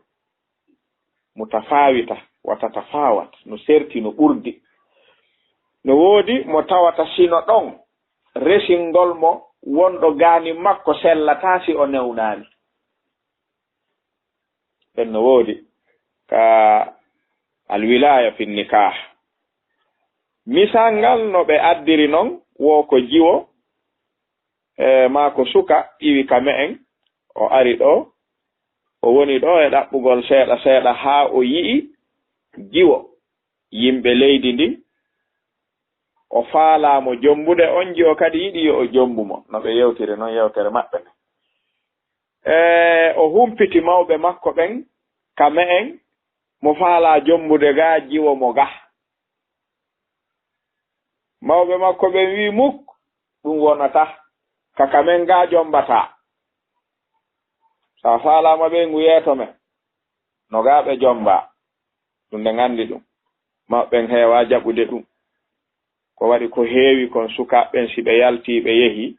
mutafaawita, wa tatafaawat, no serti, no ɓurdi. No woodi mo tawata sino ɗon resingol mo wonɗo gaani makko sellataa si o newnaani. Ɓen no woodi ka alwilaaya fin nikaah. Misal ngal no ɓe addiri non, wo ko jiwo, e, maa ko suka iwi ka me'en, o ari ɗo, o woni ɗo e ɗaɓɓugol seeɗa seeɗa haa o yi'i jiwo yimɓe leydi ndin, o faalaa mo jombude, on jiwo kadi yiɗi yo o jombu mo, no ɓe yewtiri non yewtere maɓɓe nden. E, o humpiti mawɓe makko ɓen ka me'en, mo faalaa jombude gaa, jiwo mo gaa. Mawɓe makko ɓen wi'i, "Muk, ɗum wonataa, ka ka men gaa jombataa. Sa faalaama ɓeyngu yeeto men, no gaa ɓe jombaa." Ɗum nde nganndi ɗum. Mawɓe ɓen heewaa jaɓude ɗum. Ko waɗi ko heewi kon sukaaɓe ɓen, si ɓe yaltii ɓe yehii,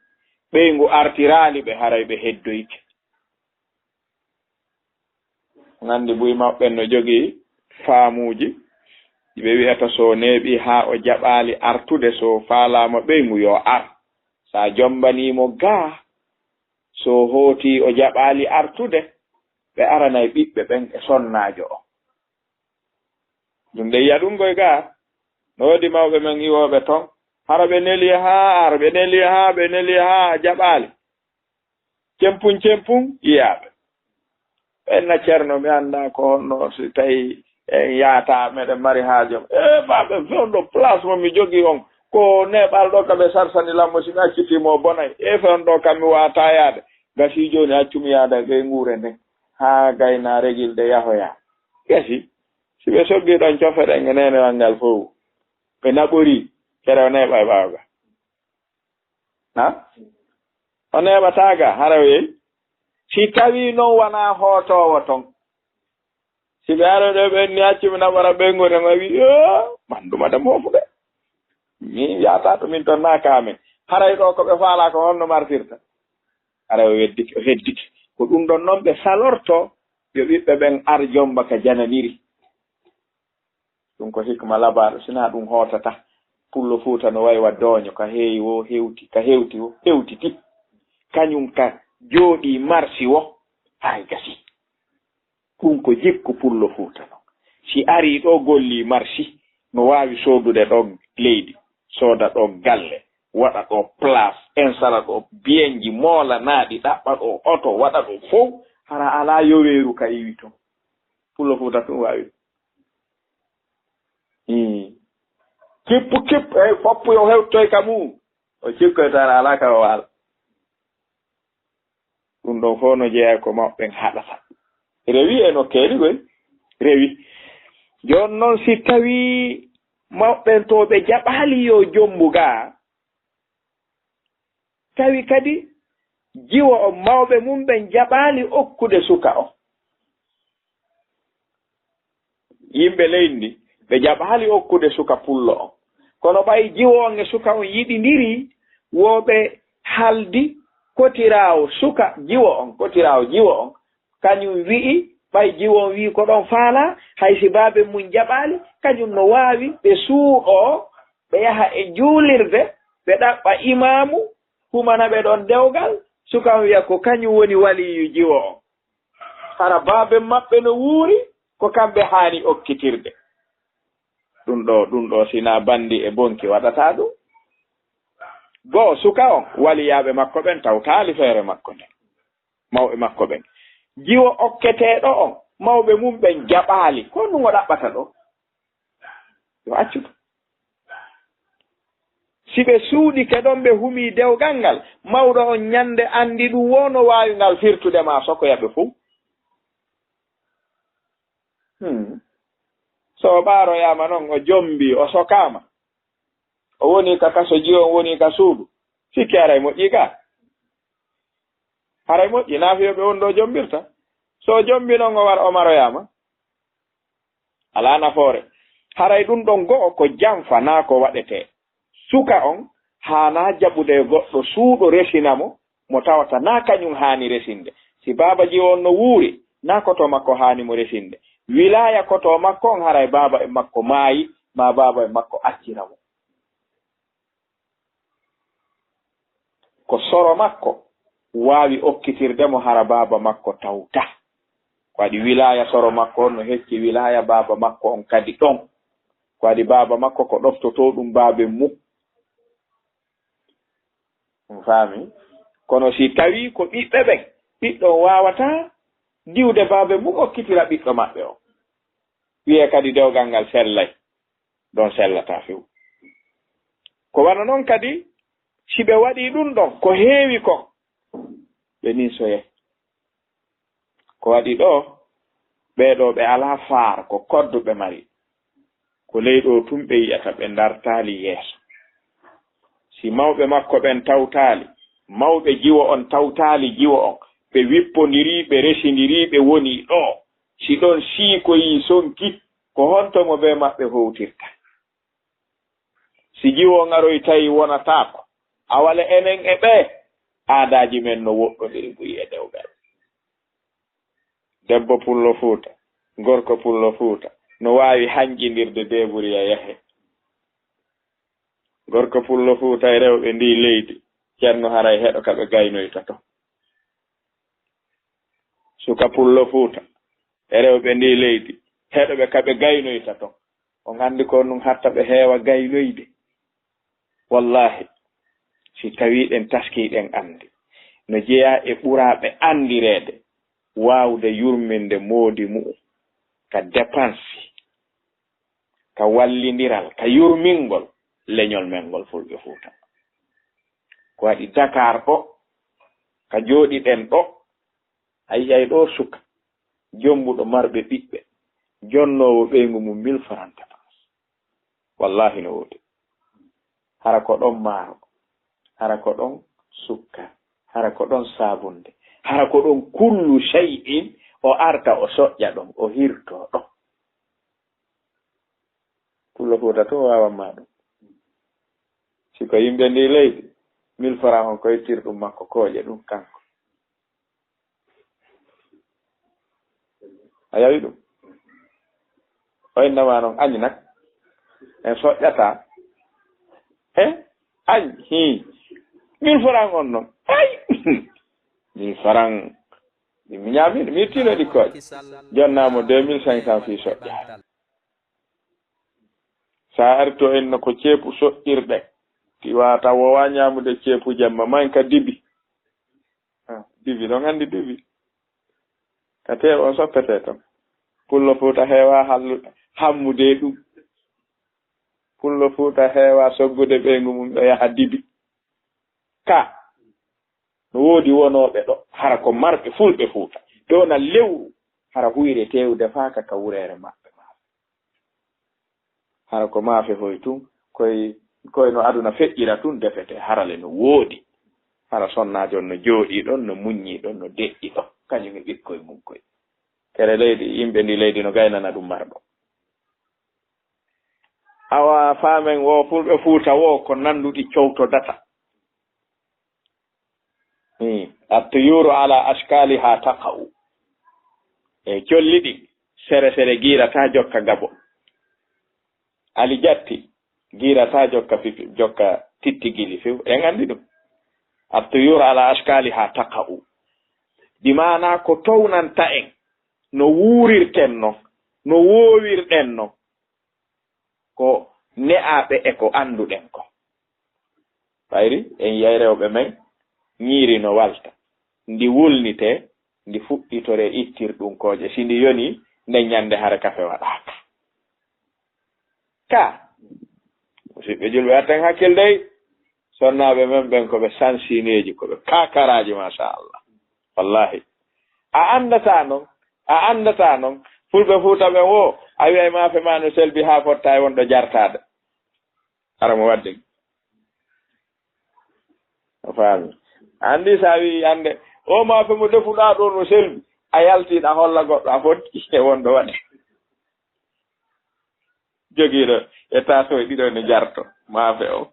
ɓeyngu artiraali ɓe, haray ɓe heddoyike. Nganndi buy maɓɓe no jogii faamuuji ɗi ɓe wi'ata so neeɓii haa o jaɓaali artude, so faalaama ɓeyngu yo ar. Sa jombanii mo gaa, so hootii o jaɓaali artude, ɓe aranay ɓiɓɓe ɓen e sonnaajo on. Ɗum ɗe yiya ɗum koy gaa. No woodi mawɓe men iwooɓe ton. Hara ɓe neli haa, hara ɓe neli haa, ɓe neli haa jaɓaali. Cempun, cempun, yiyaaɓe. Ɓen na Ceerno, mi anndaa ko honno, si tawi en yaata, meɗen mari haajo. E, baaɓe, fewndo place mo mi jogii on, ko neeɓal ɗo ka ɓe sarsani lammo, si mi accitii mo bonay. E, fewndo kam mi waataa yaade. Gasii jooni, accu mi yaada e ɓeynguure nden. Haa gayna regilde yahoya. Gasii. Si ɓe soggii ɗon cofe ɗen e neenewal ngal fow, ɓe naɓorii, kere o neeɓa e ɓaawo ga. Ha? O neeɓataa ga, hara o yehi. Si tawii non wanaa hootoowo ton. Si ɓe aroyɗo ɓe ni accu mi naɓora ɓeynguure ma wi, "Yo, man ɗum ada moofude. Mi yaata to min ton naa kaamen." Haray ɗo ko ɓe faalaa ko honno martirta. Haray o weddike, o heddike. Ko ɗum ɗon noon ɓe salorto yo ɓiɓɓe ɓen ar jomba ka jananiri. Ɗum ko hikma labaaɗo, sinaa ɗum hootata. Pullo Fuuta no wayi wa dooño, ka heewi wo hewti, ka hewti wo hewtiti. Kañum ka jooɗii marsi wo, hay gasi. Ɗum ko jikku Pullo Fuuta non. Si arii ɗoo gollii marsi, no waawi soodude ɗoo leydi, sooda ɗoo galle, waɗa ɗoo place, instala ɗoo biyenji moolanaaɗi, ɗaɓɓa ɗoo oto, waɗa ɗoo fow, hara alaa yoweeru ka iwi ton. Pullo Fuuta tun waawi ɗum. Hii. Kippu kippu, ey, foppu yo hewtoy ka mum. O cikkoy tan alaa ka o waala. Ɗum ɗon fof no jeyaa ko mawɓe ɓen haɗata. Rewi e nokkeeli koy. Rewi. Jooni noon si tawii mawɓe ɓen to ɓe jaɓaali yo jombu gaa, tawi kadi jiwo on mawɓe mum ɓen jaɓaali okkude suka on. Yimɓe leydi ndi, ɓe jaɓaali okkude suka pullo on. Kono ɓay jiwo on e suka on yiɗindiri, wo ɓe haldi kotiraawo suka jiwo on, kotiraawo jiwo on, kañum wi'i, ɓay jiwo on wi'i ko ɗon faalaa, hay si baaben mum jaɓaali, kañum no waawi ɓe suuɗoo, ɓe yaha e juulirde, ɓe ɗaɓɓa imaamu, humana ɓe ɗon dewgal, suka on wi'a ko kañum woni waliyu jiwo on. Hara baaben maɓɓe no wuuri, ko kamɓe haani okkitirde. Ɗum ɗoo, ɗum ɗoo, si naa banndi e bonki waɗataa ɗum. Goo, suka on, waliyaaɓe makko ɓen tawtaali feere makko nden. Mawɓe makko ɓen. Jiwo okketeeɗo on, mawɓe mum ɓen jaɓaali. Ko honɗum o ɗaɓɓata ɗoo? Yo accu ɗum. Si ɓe suuɗike ɗon, ɓe humii dewgal ngal, mawɗo on ñande anndi ɗum wo no waawi ngal firtude maa sokoya ɓe fow. Hmm. So o ɓaaroyaama non, o jombii, o sokaama, o woni ka kaso, jiwo on woni ka suudu, sikki haray moƴƴii ka? Haray moƴƴii, naa fiyo ɓe woni ɗo jombirta. So o jombii non, o wara, o maroyaama. Alaa nafoore. Haray ɗum ɗon go'o ko janfa, naa ko waɗetee. Suka on haanaa jaɓude e goɗɗo suuɗo resina mo, mo tawata naa kañum haani resinde. Si baaba jiwo on no wuuri, naa koto makko haani mo resinde. Wilaaya koto makko on, haray baaba e makko maayi, maa baaba e makko accira mo. Ko soro makko waawi okkitirde mo hara baaba makko tawta. Ko waɗi wilaaya soro makko on no hecci wilaaya baaba makko on kadi ɗon. Ko waɗi baaba makko ko ɗoftotoo ɗum baaben mum. On faami? Kono si tawii ko ɓiɓɓe ɓen, ɓiɗɗo on waawataa diwde baaben mum okkitira ɓiɗɗo maɓɓe on. Wiyee kadi dewgal ngal sellay. Ɗon sellataa few. Ko wano non kadi, si ɓe waɗii ɗum ɗon, ko heewi kon, ɓe ninsoyay. Ko waɗi ɗoo, ɓee ɗoo ɓe alaa faar, ko koddu ɓe mari. Ko ley ɗoo tun ɓe yi'ata, ɓe ndartaali yeeso. Si mawɓe makko ɓen tawtaali, mawɓe jiwo on tawtaali jiwo on, ɓe wippondirii, ɓe resindirii, ɓe wonii ɗoo. Si ɗon siikoyii sonki, ko honto mo bee maɓɓe howtirta? Si jiwo ngaroy tawi wonataako, awale enen e ɓee, aadaaji men no woɗɗondiri buy e dewgal. Debbo pullo Fuuta, gorko pullo Fuuta, no waawi hanƴindirde deburiya yahe. Gorko pullo Fuuta e rewɓe ndii leydi, Ceerno, haray heɗo ka ɓe gaynoyta ton. Suka pullo Fuuta e rewɓe ndii leydi, heɗo ɓe ka ɓe gaynoyta ton. On anndi ko ɗum hatta ɓe heewa gaynoyde. Wallaahi, si tawii ɗen taskii ɗen anndi, no jeyaa e ɓuraaɓe anndireede, waawde yurminde moodi mu'um ka depansi, ka wallindiral, ka yurmingol leñol men ngol Fulɓe Fuuta. Ko waɗi Dakar ɗo, ka jooɗiɗen ɗo, a yi'ay ɗo suka, jombuɗo marɓe ɓiɓɓe, jonnoowo ɓeyngu mum mille francs dépense. Wallaahi no woodi. Hara ko ɗon maaro, hara ko ɗon sukkar, hara ko ɗon saabunde, hara ko ɗon kullu shay'in, o arta o soƴƴa ɗon, o hirtoo ɗon. Pullo Fuuta tun waawan ma ɗum. Si ko yimɓe ndii leydi, mille francs on ko ittirɗum makko kooƴe ɗum kanko. A yawi ɗum? O innama noon añ nak. En soƴƴata. E añ, hii. Mille francs on noon. Ay! Mille francs. Mi ñaami, mi ittino ɗi kooƴe. Jonnamo deux mille cinq cents fii soƴƴaade. Sa ari to en ko ceepu soƴƴirɗe. Ti wata wowa ñamude ceepu jemma, man ka dibi. Ah, dibi, ɗon anndi dibi. Ka teew on soppete ton. Pullo Fuuta heewa hallu-, hammude ɗum. Pullo Fuuta heewa soggude ɓeyngu mum ɗo yaha dibi. Ka, no woodi wonooɓe ɗo, hara ko marɓe fulɓe Fuuta. Ɗo na lewru, hara huyre teew defaaka ka wureere maɓɓe. Hara ko maafe hoy tun, koy, koy no aduna feƴƴira tun defete, harale no woodi. Hara sonnaajo on no jooɗii ɗon, no muññii ɗon, no deƴƴi ɗon, kañum e ɓikkoy mum koy. Kere leydi, yimɓe ndi leydi no gaynana ɗum marɗo. Awa faamen wo fulɓe Fuuta wo ko nanduɗi cowtodata. Hmm. Attuyuru ala ashkaliha taqa'u. E colli ɗi, sere sere giirata jokka gabo. Ali jatti, giirata jokka fifi, jokka tittigili few. En anndi ɗum. Attuyuru ala ashkaliha taqa'u. Di maana ko townanta en, no wuurirten no, no woowirɗen no. Ko ne'aɓe e ko annduɗen ko. Ɓayri en yiyay rewɓe men, ñiiri no walta, ndi wulnitee, ndi fuɗɗitoree ittirɗunkooje. Si ndi yonii, nden ñannde hara kafe waɗaaka. Ka, musidɓe julɓe, atten hakkil dey, sonnaaɓe men ɓen ko ɓe sansineeji, ko ɓe kakaraaji, machallah. Wallahi. A anndataa non, a anndataa non. Fulɓe Fuuta ɓen wo, a wi'ay maafe maa no selbi haa fotta e won ɗo jartaade. Hara mo waɗde. A faami. Anndi sa wi'i hannde, o maafe mo defuɗaa ɗo no selbi, a yaltiiɗa holla goɗɗo, a fotti e won ɗo waɗe. Jogiiɗo e taasoo ɗiɗo ne jarto, maafe o.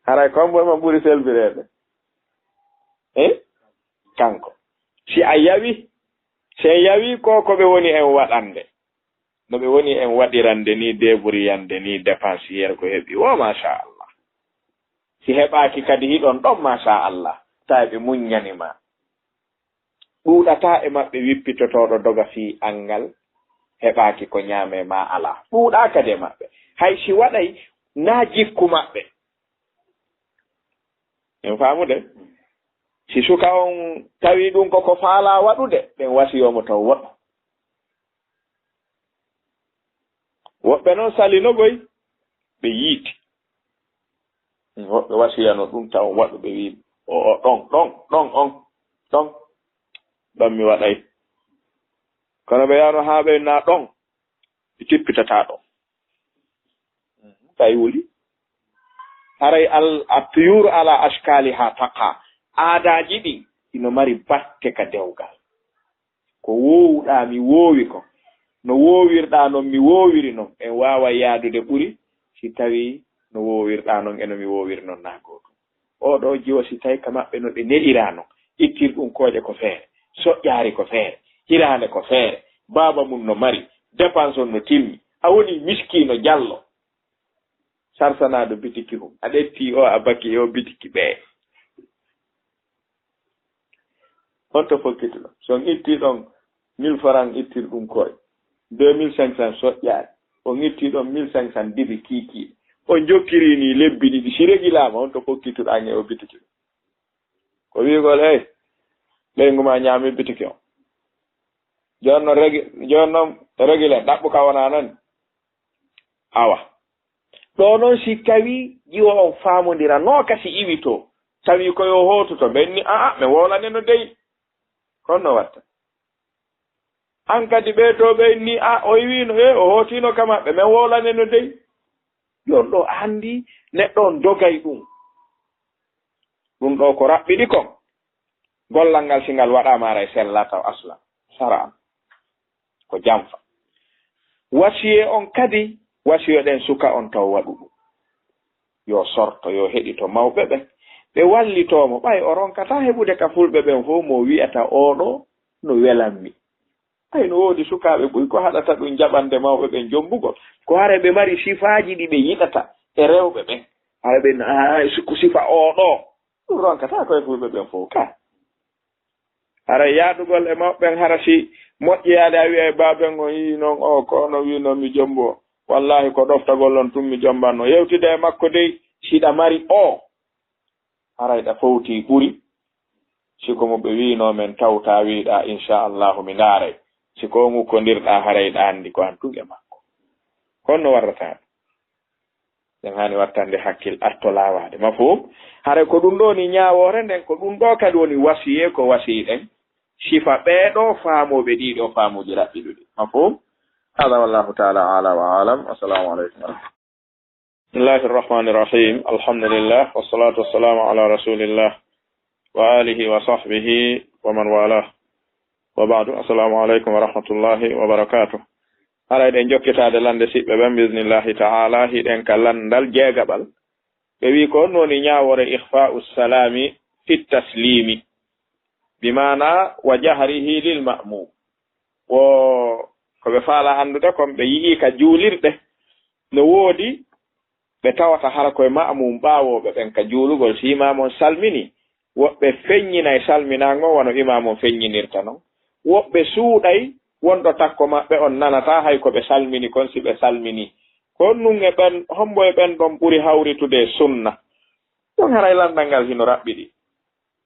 Haray kombo ma ɓuri selbireede. Eh? Kanko. Si a yawi, si a yawi ko, ko ɓe woni en waɗande. No ɓe woni en waɗirande ni, deburiyande ni, dépensière ko heɓi. Wo, machallah. Si heɓaaki kadi hiɗon ɗon, machallah. Tawi ɓe muññani ma. Ɗuuɗataa e maɓɓe wippitotooɗo doga fii anngal, heɓaaki ko ñaamee maa alaa. Ɗuuɗaa kadi e maɓɓe. Hay si waɗay naa jikku maɓɓe. En faamude? Si suka on tawi ɗum ko ko faalaa waɗude, ɓen wasiyoo mo taw woɗɗo. Woɓɓe non salinogoy, ɓe yiiti. Woɓɓe wasiyano ɗum taw waɗu, ɓe wii, "O, o, ɗon, ɗon, ɗon, on, ɗon, ɗon mi waɗay." Kono ɓe yano haa ɓe na ɗon, ɓe tippitataa ɗon. Tawi wuli. Haray al, attuyuru ala ashkali ha taqa. Aadaaji ɗi, ino mari batte ka dewgal. Ko woowuɗaa mi woowi kon, no woowirɗaa non mi woowiri non, en waaway yaadude ɓuri si tawii no woowirɗaa non e no mi woowiri non naa gootum. Oo ɗoo jiwo, si tawii ka maɓɓe no ɓe ne'iraa non, ittirɗum kooƴe ko feere, soƴƴaari ko feere, hiraande ko feere, baaba mum no mari, dépense on no timmi, a wonii miskiino jallo. Sarsanaaɗo bitiki hum, a ƴettii oo, a bakii e oo bitiki ɓee. On to fokkituɗo? Si on ittii ɗon mille francs ittirɗum kooƴe, deux mille cinq cents soƴƴaari, on ittii ɗon mille cinq cents dibi kiikiiɗe, on jokkirii nii lebbi ɗiɗi, si regilaama, on to fokkituɗo an e oo bitiki ɗoo? Ko wi'ugol, "Hey, ɓeyngu maa ñaami bitiki on. Jooni non regi-, jooni non regile, ɗaɓɓu ka wonaa non." Awa. Ɗoo non si tawii jiwo on faamondiranooka si iwitoo, tawii ko yo hootu to, ɓen ni, "Aa, mi wowlaneno dey." Kono no watta? An kadi ɓee to ɓen ni, "Aa, o iwiino, e, o hootiino ka maɓɓe, men wowlaneno dey." Ɗon ɗoo anndi neɗɗo on dogay ɗum. Ɗum ɗoo ko raɓɓiɗi kon. Gollal ngal, si ngal waɗaama, aray sella taw aslan. Sara an. Ko jamfa. Wasiyee on kadi, wasiyoɗen suka on taw waɗu ɗum. Yo sorto, yo heɗito mawɓe ɓen. Ɓe wallitoo mo, ɓay o ronkataa heɓude ka fulɓe ɓen fof mo wi'ata, "Oo ɗoo no welammi." Ay, no woodi sukaaɓe buy ko haɗata ɗum jaɓande mawɓe ɓen jommbugol. Ko hara ɓe mari sifaaji ɗi ɓe yiɗata e rewɓe ɓen. Hara ɓe na-, ah, si-, ko sifa oo ɗoo. Ɗum ronkataa ko e fulɓe ɓen fof ka. Hara yaadugol e mawɓe ɓen, hara si moƴƴiyaade a wi'a e baaben on yii noon o, ko ono wii noon mi jommbo. Wallaahi ko ɗoftagol on tun mi jommbanno. Yewtida e makko dey, si ɗa mari oo. Haray ɗa fowtii ɓuri. Si ko mo ɓe wiinoo men tawtaa, wiiɗaa, "Inchallahu, mi ndaaray." Si ko on ukkondirɗaa, haray ɗa anndi ko an tun e makko. Honno warrata ɗum? Ɗen haani wattande hakkil, arto laawaade. Mafhum? Haray ko ɗum ɗoo ni ñaawoore nden, ko ɗum ɗoo kadi woni wasiyee ko wasiyiɗen. Sifa ɓee ɗoo faamooɓe ɗii ɗoo faamuuji raɓɓiɗuɗi. Mafhum? Hada wallahu taala ala wa alam. Assalamu aleykum wa rahmatullah. Bismillahi rahmani rahim. Alhamdulillah. Wassalatu wassalamu ala rasulillah wa alihi wa sahbihi wa man walah. Wa ba'du. Assalamu aleykum wa rahmatullahi wa barakatuh. Haray ɗen jokkitaade lande siɓɓe ɓen, bismillahi ta'ala, hiɗen ka landal jeegaɓal. Ɓe wi'i ko honno woni ñaawoore ikhfa'u salami fi taslimi, bi maana wa jahrihi lil ma'mum. Wo ko ɓe faala anndude kon, ɓe yi'ii ka juulirɗe no woodi ɓe tawata hara ko e ma'mum ɓaawooɓe ɓen ka juulugol, si imaamu on salmini, woɓɓe feññinay salminaango wano imaamu on feññinirta non. Woɓɓe suuɗay, won ɗo takko maɓɓe on nanataa hay ko ɓe salmini kon si ɓe salmini. Ko honɗun e ɓen, hombo e ɓen ɗon ɓuri hawritude e sunna? Ɗon haray lanndal ngal hino raɓɓiɗi.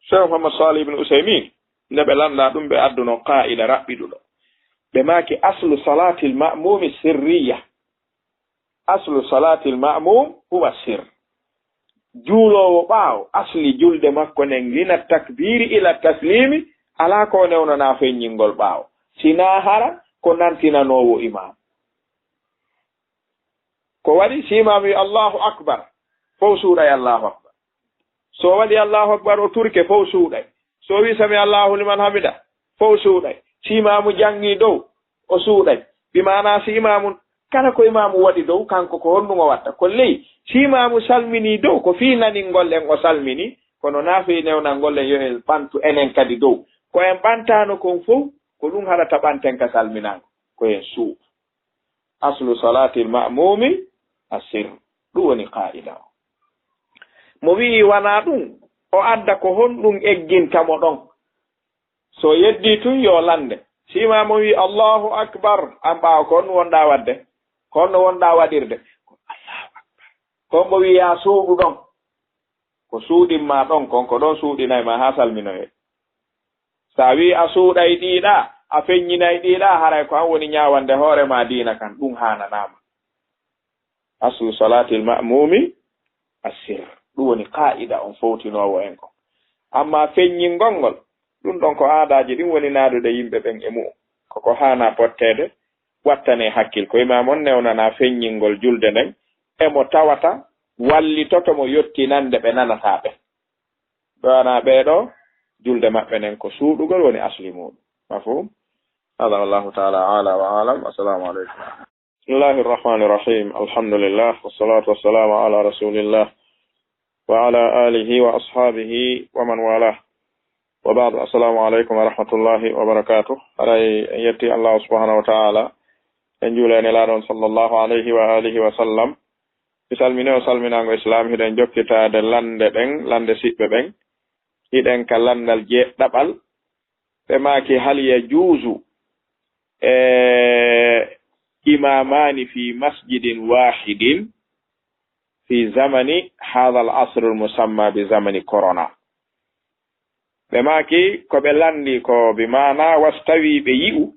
Cheikh Muhammad Salih ibn Usaymin, nde ɓe lannda ɗum, ɓe adduno qaa'ida raɓɓiɗuɗo. Ɓe maaki, "Aslu salatil ma'mumi sirriya." Aslu salatil ma'mum huwa sir. Juuloowo ɓaawo, asli julde makko nden, mina takbiri ila taslimi, alaa ko o newnanaa feññingol ɓaawo. Sinaa hara ko nantinanoowo imaamu. Ko waɗi, si imaamu wi, "Allahu akbar," fow suuɗay, "Allahu akbar." So o waɗi, "Allahu akbar," o turke, fow suuɗay. So o wi, "Sami Allahu liman hamida," fow suuɗay. Si imaamu janngii dow, o suuɗay. Bi maanaa, si imaamu, kala ko imaamu waɗi dow, kanko ko honɗun o watta? Ko ley. Si imaamu salminii dow, ko fii naningol en o salmini, kono naa fii newnangol en yo en ɓantu enen kadi dow. Ko en ɓantaano kon fow, ko ɗun haɗata ɓanten ka salminaango. Ko en suuɗa. Aslu salatil ma'mumi asir. Ɗum woni qaa'ida o. Mo wi'i wanaa ɗum, o adda ko honɗum egginta mo ɗon. So yeddii tun, yo lande. Si imaamu wi'i, "Allahu akbar," an ɓaawo, ko honno wonɗaa waɗde? Ko honno wonɗaa waɗirde? Ko Allahu akbar. Ko mo wi'i, "Yaa suuɗu ɗon." Ko suuɗin maa ɗon kon, ko ɗon suuɗinay maa haa salminoyee. Sa wi'i a suuɗay ɗiiɗa, a feññinay ɗiiɗa, haray ko an woni ñaawande hoore maa diina kan, ɗum haananaama. Aslu salaatil ma'muumi assir. Ɗum woni qaa'ida on fowtinoowo en kon. Amma feññingol ngol, ɗum ɗon ko aadaaji ɗin woni naadude yimɓe ɓen e mu'un. Ko ko haanaa potteede, wattanee hakkil. Ko imaam on newnanaa feññingol julde nden, e mo tawata wallitoto mo yottinande ɓe nanataa ɓen. Ɗo ana ɓee ɗoo, julde maɓɓe nden ko suuɗugol woni asli muuɗum. Mafhum? Hada wallahu ta'ala a'la wa a'lam. Assalamu alaikum. Bismillahir rahmanir rahim. Alhamdulillah. Wassalatu wassalamu ala rasulillah wa ala alihi wa ashabihi wa man walah. Wa ba'du. Assalamu alaikum wa rahmatullahi wa barakatuh. Haray en yetti Allah subhanahu wa ta'ala. En juula e Nelaaɗo on sallallahu alayhi wa alihi wa sallam. Mi salmini on salminaango Islaam, hiɗen jokkitaade lannde ɗen, lannde siɓɓe ɓen. Hiɗen ka lanndal jeeɗɗaɓal. Ɓe maaki, "Hal yajuuzu, eh, imaamaani fi masjidin waahidin fi zamani haadhal asril musamma bi zamani korona?" Ɓe maaki, ko ɓe lanndi ko bi maanaa was tawi ɓe yi'u,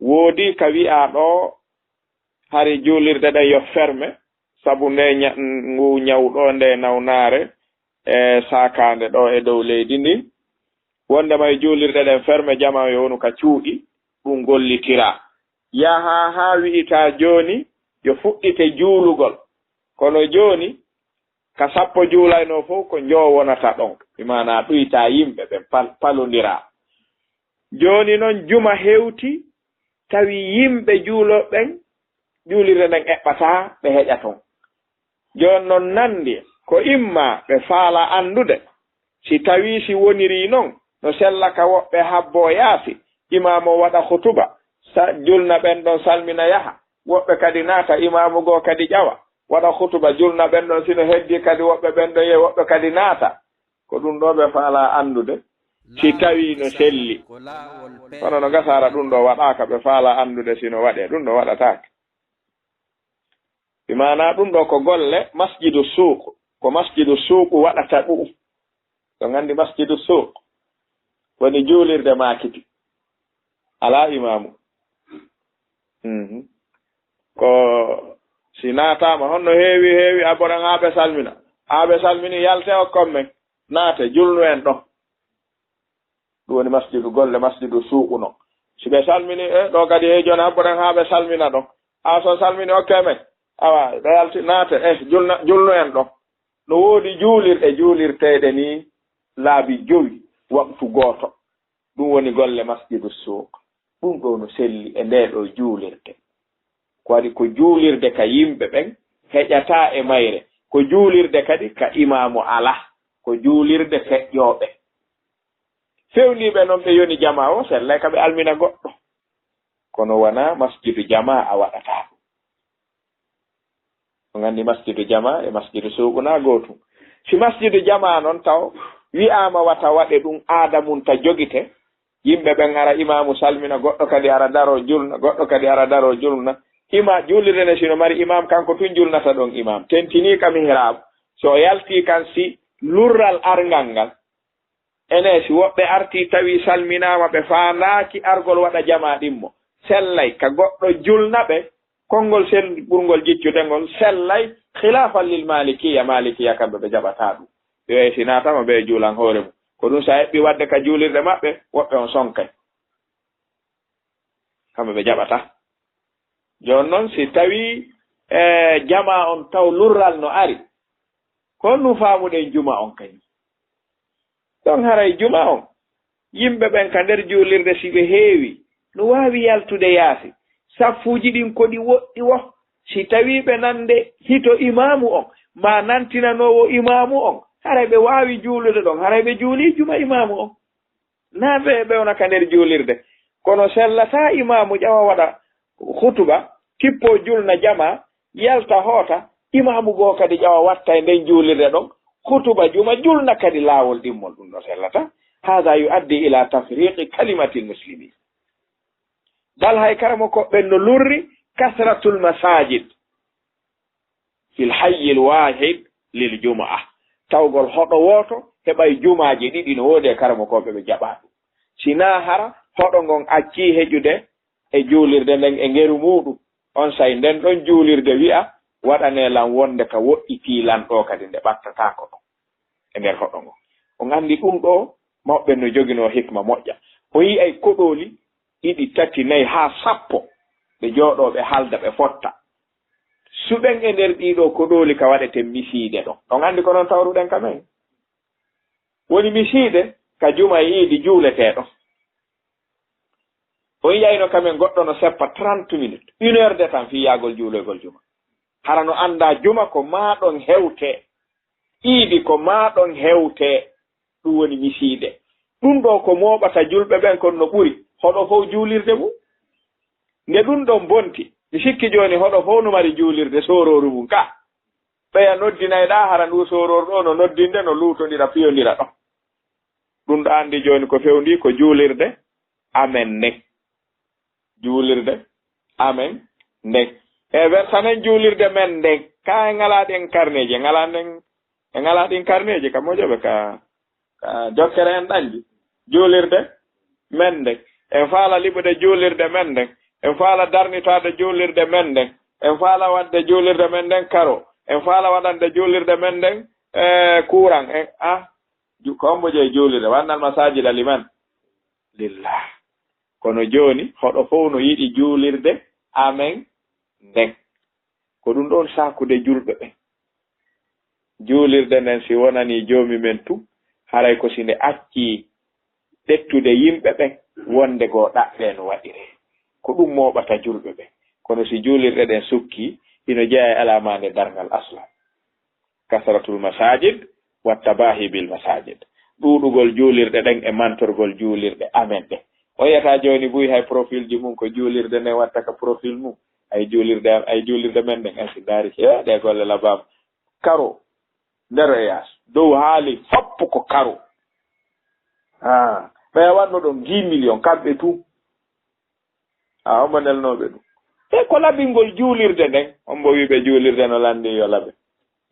woodi ka wi'aa ɗoo, hari juulirɗe ɗen yo ferme, sabu nde ña-, ngu ñaw ɗoo, nde nawnaare, e saakaande ɗoo e dow leydi ndin. Wonndema yo juulirɗe ɗen ferme, jamaa yo wonu ka cuuɗi, ɗum gollitiraa. Yahaa haa wi'itaa jooni yo fuɗɗite juulugol. Kono jooni, ka sappo juulaynoo fow, ko njoo wonata ɗon. Bi maanaa ɗuytaa yimɓe ɓen pal-, palondiraa. Jooni non, juma hewti, tawi yimɓe juulooɓe ɓen, juulirde nden eɓɓataa, ɓe heƴa ton. Jooni non nanndi, ko imma ɓe faala anndude, si tawii si wonirii non, no sella ka woɓɓe habboo yaasi, Imaamu o waɗa hutuba, sa-, julna ɓen ɗon, salmina, yaha. Woɓɓe kadi naata, imaamu goo kadi ƴawa, waɗa hutuba, julna ɓen ɗon, sino heddi kadi woɓɓe ɓen ɗon, yehi, woɓɓe kadi naata. Ko ɗum ɗo ɓe faalaa anndude si tawii no selli. Kono no gasa hara ɗum ɗo waɗaaka, ɓe faalaa anndude sino waɗee. Ɗum ɗo waɗataake. Bi maanaa ɗum ɗo ko golle masjidu suuq, ko masjidu suuq waɗata ɗum. Ɗon anndi masjidu suuq woni juulirde maakiti. Alaa imaamu. Mhm. Ko si naataama, honno heewi, heewi, abboɗen haa ɓe salmina. Haa ɓe salmini, yalte okkon men. Naate, julnu en ɗon. Ɗum woni masjidu golle, masjidu suuq non. Si ɓe salmini, e, ɗo kadi, hey, jooni habboɗen haa ɓe salmina ɗon. A so salmini, okke men. Awa, ɓe yalti, naate, e, julna, julnu en ɗon. No woodi juulirɗe juulirteeɗe ni laabi jowi, waktu gooto. Ɗum woni golle masjidu suuq. Ɗum ɗo no selli e nde ɗo juulirde. Ko waɗi ko juulirde ka yimɓe ɓen heƴataa e mayre. Ko juulirde kadi ka imaamu alaa. Ko juulirde feƴƴooɓe. Fewndiiɓe non ɓe yoni jamaa o, sellay ka ɓe almina goɗɗo. Kono wonaa masjidu jamaa a waɗataa ɗum. On anndi masjidu jamaa e masjidu suuq na gootum. Si masjidu jamaa non taw wi'aama wata waɗe ɗum aada mum ta jogite, yimɓe ɓen ara, imaamu salmina, goɗɗo kadi ara daro julna, goɗɗo kadi ara daro julna. Ima-, juulirde ne sino mari imaam, kanko tun julnata ɗon imaam. Tentinii ka mihraabu. So o yaltii kan si lurral arngal ngal, ene, si woɓɓe artii tawi salminaama, ɓe faandaaki argol waɗa jamaa ɗimmo, sellay ka goɗɗo julna ɓe, konngol sel ɓurngol jiccude ngol, sellay, khilaafan lil Maalikiya, Maalikiya kamɓe ɓe jaɓataa ɗum. Ɓe wayi si naatama ɓe juulan hoore mum. Ko ɗum sa eɓɓi waɗde ka juulirde maɓɓe, woɓɓe on sonkay. Kamɓe ɓe jaɓataa. Jooni non si tawi, e, jamaa on taw lurral no ari, ko honɗum faamuɗen juma on kañum? Ɗon haray juma on, yimɓe ɓen ka nder juulirde, si ɓe heewi, no waawi yaltude yaasi. Saffuuji ɗin ko ɗi woɗɗi wo. Si tawii ɓe nande hito imaamu on, maa nantinanoowo imaamu on, haray ɓe waawi juulude ɗon, haray ɓe juulii juma imaamu on. Naa ɓe ɓe wona ka nder juulirde. Kono sellataa imaamu ƴawa waɗa hutuba, kippoo julna jamaa, yalta hoota, imaamu goo kadi ƴawa watta e nden juulirde ɗon hutuba juma, julna kadi laawol ɗimmol, ɗum ɗo sellataa. Haada yuaddi ila tafriqi kalimatil muslimin. Bal hay karamokooɓe ɓen no lurri kasratul masajid fil hayyil wahid lil jumaa. Tawgol hoɗo wooto heɓay jumaaji ɗiɗi no woodi e karamokooɓe ɓe jaɓaa ɗum. Si naa hara hoɗo ngon accii heƴude e juulirde nden e ngeru muuɗum, on say nden ɗon juulirde wi'a, "Waɗanee lan wonde ka woɗɗitii lan ɗoo kadi nde ɓattataako ɗon e nder hoɗo ngon." On anndi ɗum ɗoo, mawɓe no joginoo hikma moƴƴa. O yi'ay koɗooli ɗiɗi, tati, nayi haa sappo ɓe jooɗoo, ɓe haalda, ɓe fotta. Suɓen e nder ɗii ɗoo koɗooli ka waɗeten misiide ɗon. On anndi ko non tawruɗen ka men? Woni misiide ka juma e iidi juuletee ɗon. O yi'ayno ka men goɗɗo no seppa trente minutes, une heure de temps fii yaagol juuloygol juma. Hara no anndaa juma ko maa ɗon hewtee, iidi ko maa ɗon hewtee. Ɗum woni misiide. Ɗum ɗoo ko mooɓata julɓe ɓen kon no ɓuri, hoɗo fow juulirde mum. Nde ɗum ɗon bonti, mi sikki jooni hoɗo fow no mari juulirde soorooru mum ka. Ɓeya noddinayɗaa hara ndu soorooru ɗoo no noddinde, no luutondira, piyondira ɗon. Ɗum ɗo anndi jooni ko fewndii ko juulirde amen nden. Juulirde amen nden. E wertanen juulirde men nden. Ka en ngalaa ɗen karneeji, en ngalaa nden, en ngalaa ɗin karneeji ka mojoɓe ka, ka jokkere en ɗanji. Juulirde men nden. En faala liɓude juulirde men nden. En faala darnitaade juulirde men nden. En faala waɗde juulirde men nden karo. En faala waɗande juulirde men nden, e, kuuran. En, ah, ju-, ko hombo jeyi juulirde? Wa annal masaajida liman? Lillah. Kono jooni, hoɗo fow no yiɗi juulirde amen nden. Ko ɗum ɗon saakude julɓe ɓen. Juulirde nden, si wonanii Joomi men tun, haray ko si nde accii ƴettude yimɓe ɓen, wonde goo ɗaɓɓee no waɗiree. Ko ɗum mooɓata julɓe ɓen. Kono si juulirɗe ɗen sukkii, hino jeyaa e alamaande darngal aslan. Kasratul masajid wa tabahi bil masajid. Ɗuuɗugol juulirɗe ɗen e mantorgol juulirɗe amen ɗen. On yiyata jooni buy hay profil ji mum ko juulirde nden watta ka profil mum. Ay juulirde am, ay juulirde men nden, ay si ndaari, he, ɗe golle labaama. Karo, nder e yaasi. Dow haali foppu ko karo. Ah, ɓeya wanno ɗon dix millions, kamɓe tu. Ah, hombo nelnooɓe ɗum? E ko labingol juulirde nden. Hombo wi ɓe juulirde no landi yo labe?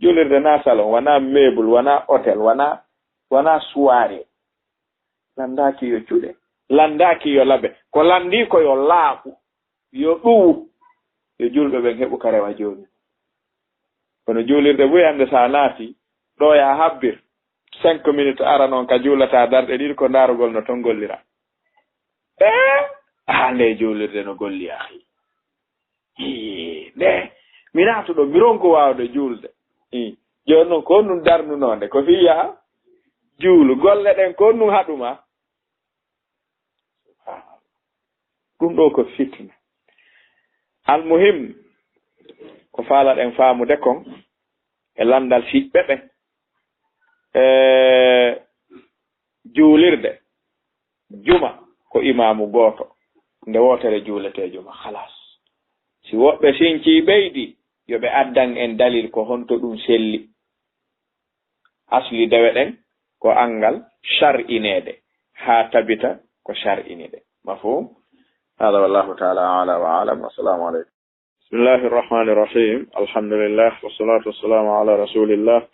Juulirde na salon, wana meuble, wana hôtel, wana, wana soirée. Landaaki yo cuɗe, landaaki yo labe. Ko landi ko yo laaɓu, yo ɗuwu, yo julɓe ɓen heɓu ka rewa jooni. Kono juulirde buy hannde sa naati, ɗo ya habbir, cinq minutes ara non ka juulata darɗe ɗiɗi ko ndaarugol no ton gollira. Eh, ah, nde juulirde no golli, akhi. Hii, nde mi naatuɗo, mi ronko waawde juulde. Hii, jooni non ko ɗum darnunoo nde, ko fii yaha juulu. Golle ɗen ko ɗum haɗuma. Subhanallah. Ɗum ɗo ko fitna. Almuhim, ko faalaɗen faamude kon e landal siɓɓe ɓen. E juulirde, juma ko imaamu gooto, nde wootere juuletee juma, khalas. Si woɓɓe sincii ɓeydi, yo ɓe addan en dalil ko honto ɗum selli. Asli dewe ɗen ko anngal shar'ineede, haa tabita ko shar'ini ɗe. Mafhum? Hada wallahu ta'ala a'la wa a'lam. Wassalamu alaikum. بسم الله الرحمن الرحيم. الحمد لله والصلاة والسلام على رسول الله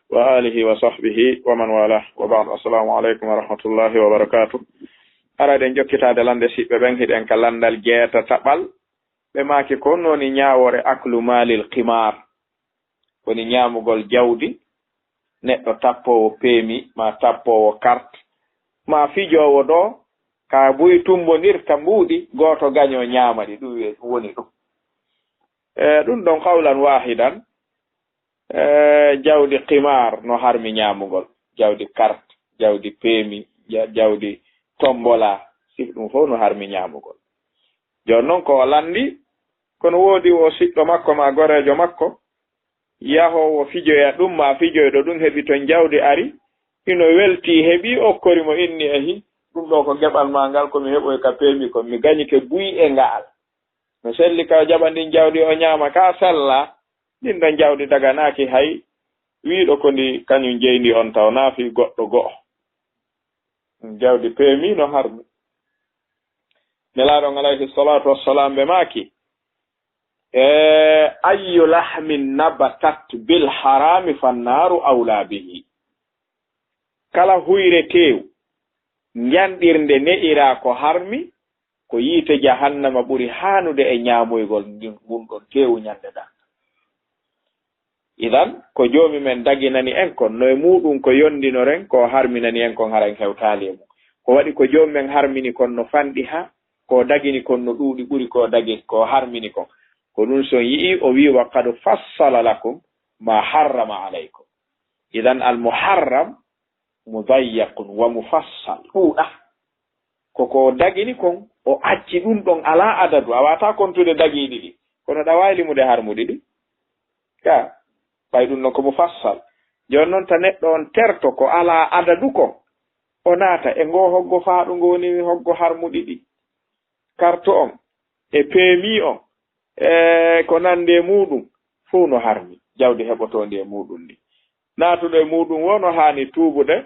وآله وصحبه ومن والاه. وبعد. السلام عليكم ورحمة الله وبركاته. Ara ɗen jokkitaade lande siɓɓe ɓen, hiɗen ka landal jeetataɓal. Ɓe maaki ko honno woni ñaawoore aklu maalil qimaar, woni ñaamugol jawdi neɗɗo tappoowo peemi, ma tappoowo kart, ma fijoowo ɗo, ka buy tumbondirta mbuuɗi, gooto gaño ñaama ɗi, ɗum wiye ɗum woni ɗum. E, ɗum ɗon qawlan waahidan, e, jawdi qimaar no harmi ñaamugol, jawdi kart, jawdi peemi, ja-, jawdi tombola, sih ɗum fof no harmi ñaamugol. Jooni non ko o landi, kono woodi o siɗɗo makko ma goreejo makko, yahoowo fijoya ɗum, ma fijoyɗo ɗum heɓi ton jawdi ari, hino welti, heɓi okkori mo inni, ehi, ɗum ɗo ko geɓal ma ngal, ko mi heɓoy ka peemi kon, mi gañike buy e ngaal. No selli ka o jaɓa ndin jawdi o ñaama, ka sella, ndin ɗon jawdi daganaaki hay wiiɗo ko ndi kañum jeyndi on taw, naa fii goɗɗo go'o. Jawdi peemi no harmi. Nelaaɗo on alayhi salatu wassalam ɓe maaki, e, ayyu lahmin nabatat bil harami fannaaru awla bihi. Kala huyre teew njanɗirnde ne'iraa ko harmi, ko yiite jahannama ɓuri haanude e ñaamoygol ngin, ngun ɗon teewu ñande darngal. Idan, ko Joomi men daginani en kon, no e muuɗum ko yondinoren, ko o harminani en kon, hara en hewtaali e mum. Ko waɗi ko Joomi men harmini kon no fanɗi haa, ko o dagini kon no ɗuuɗi ɓuri ko o dagi, ko o harmini kon. Ko ɗum so on yi'i, o wi'i, "Wa qad fassala lakum ma harrama alaykum." Idan, al muharram mudayyaqun wa mufassal. Ɗuuɗa. Ko ko dagini kon, o acci ɗum ɗon alaa adadu. A waawataa kontude dagiiɗi ɗi. Kono ɗa waawi limude harmuɗi ɗi. Ka, ɓay ɗum non ko mufassal. Jooni non ta neɗɗo on terto ko alaa adadu ko, o naata e ngoo hoggo faaɗu ngo woni hoggo harmuɗi ɗi. Kartu on, e peemi on, e ko nandi e muuɗum, fuu no harmi. Jawdi heɓotoondi e muuɗum ndi. Naatuɗo e muuɗum woo no haani tuubude,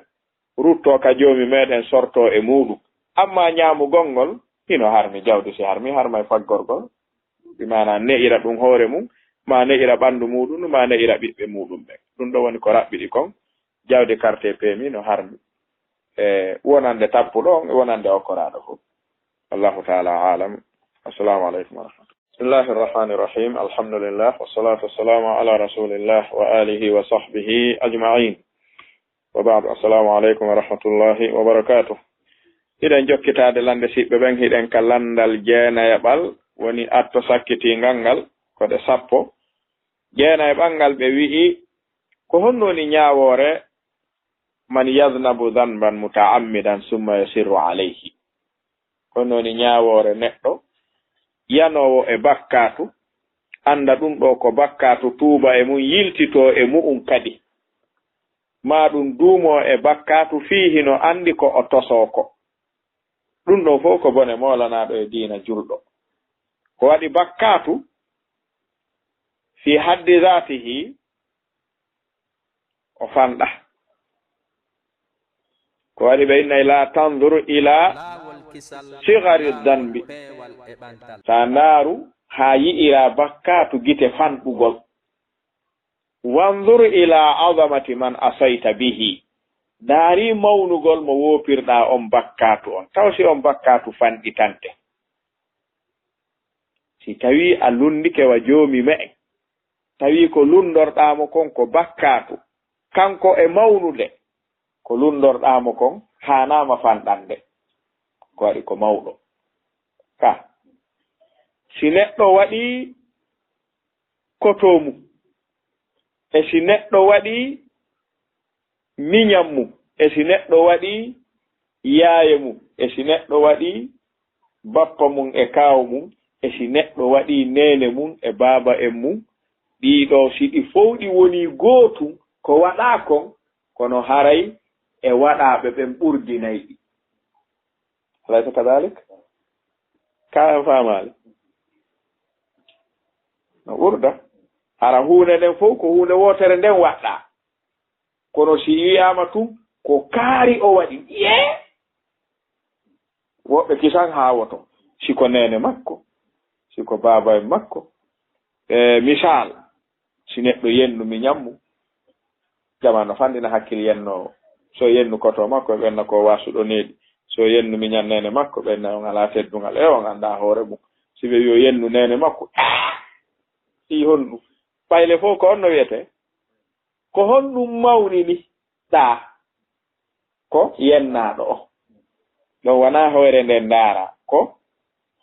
ruttoo ka Joomi meɗen, sortoo e muuɗum. Amma ñaamugol ngol, hino harmi. Jawdi si harmi, harmay faggorgol. Bi maana ne'ira ɗum hoore mum, ma ne'ira ɓandu muuɗum, ma ne'ira ɓiɓɓe muuɗum ɓen. Ɗum ɗo woni ko raɓɓiɗi kon, jawdi karte peemi no harmi. E wonande tappuɗo on, e wonande okkoraaɗo fof. Wallahu ta'ala a'lam. Assalamu alaikum wa rahmatullah. بسم الله الرحمن الرحيم. الحمد لله والصلاة والسلام على رسول الله وآله وصحبه أجمعين. وبعد. السلام عليكم ورحمة الله وبركاته. Hiɗen jokkitaade lande siɓɓe ɓen, hiɗen ka landal jeenayaɓal, woni atto sakkitingal ngal, ko ɗe sappo. Jeenayaɓal ngal ɓe wi'i, ko honno woni ñaawoore man yadnabu dhanban muta'ammidan summa yusirru alayhi? Ko honno woni ñaawoore neɗɗo yanoowo e bakkaatu, annda ɗum ɗo ko bakkaatu, tuuba e mum, yiltitoo e mu'um kadi. Ma ɗum duumoo e bakkaatu fii hino anndi ko o tosoo ko. Ɗum ɗoo fof ko bone moolanaaɗo e diina julɗo. Ko waɗi bakkaatu fii haddi zaatihi, o fanɗa. Ko waɗi ɓe innay, "Laa tanzur ilaa sigari danbi." Taa ndaaru haa yi'iraa bakkaatu gite fanɗugol. "Wanzur ilaa azamati man asayta bihi." Ndaarii mawnugol mo woopirɗaa on bakkaatu on. Taw si on bakkaatu fanɗitante. Si tawii a lunndike wa Joomi me'en, tawii ko lunndorɗaa mo kon ko bakkaatu, kanko e mawnude, ko lunndorɗaa mo kon haanaama fanɗande. Ko waɗi ko mawɗo. Ka, si neɗɗo waɗii koto mum, e si neɗɗo waɗii miñan mum, e si neɗɗo waɗii yaaye mum, e si neɗɗo waɗii bappa mum e kaaw mum, e si neɗɗo waɗii neene mum e baaba en mum, ɗii ɗoo, si ɗi fow ɗi wonii gootum, ko waɗaa kon, kono haray e waɗaaɓe ɓen ɓurdinay ɗi. Alaysa kadalik? Ka en faamaali? No ɓurda. Hara huunde nden fow ko huunde wootere nden waɗɗaa. Kono si wi'aama tun ko kaari o waɗi, yee! Woɓɓe kisan haawoto. Si ko neene makko, si ko baaba en makko. E misal, si neɗɗo yennu miñan mum, jamaa no fanɗina hakkil yennoowo. So yennu koto makko, ɓe ɓenna ko wasuɗo neeɗi. So yennu miñan neene makko, ɓe ɓenna on alaa teddungal. E on anndaa hoore mum. Si ɓe wi'i o yennu neene makko, ah! Fii honɗum? Payle fow ko on no wi'etee. Ko honɗum mawnini ɗaa? Ko yennaaɗo o. Ɗon wanaa hoyre nden ndaara, ko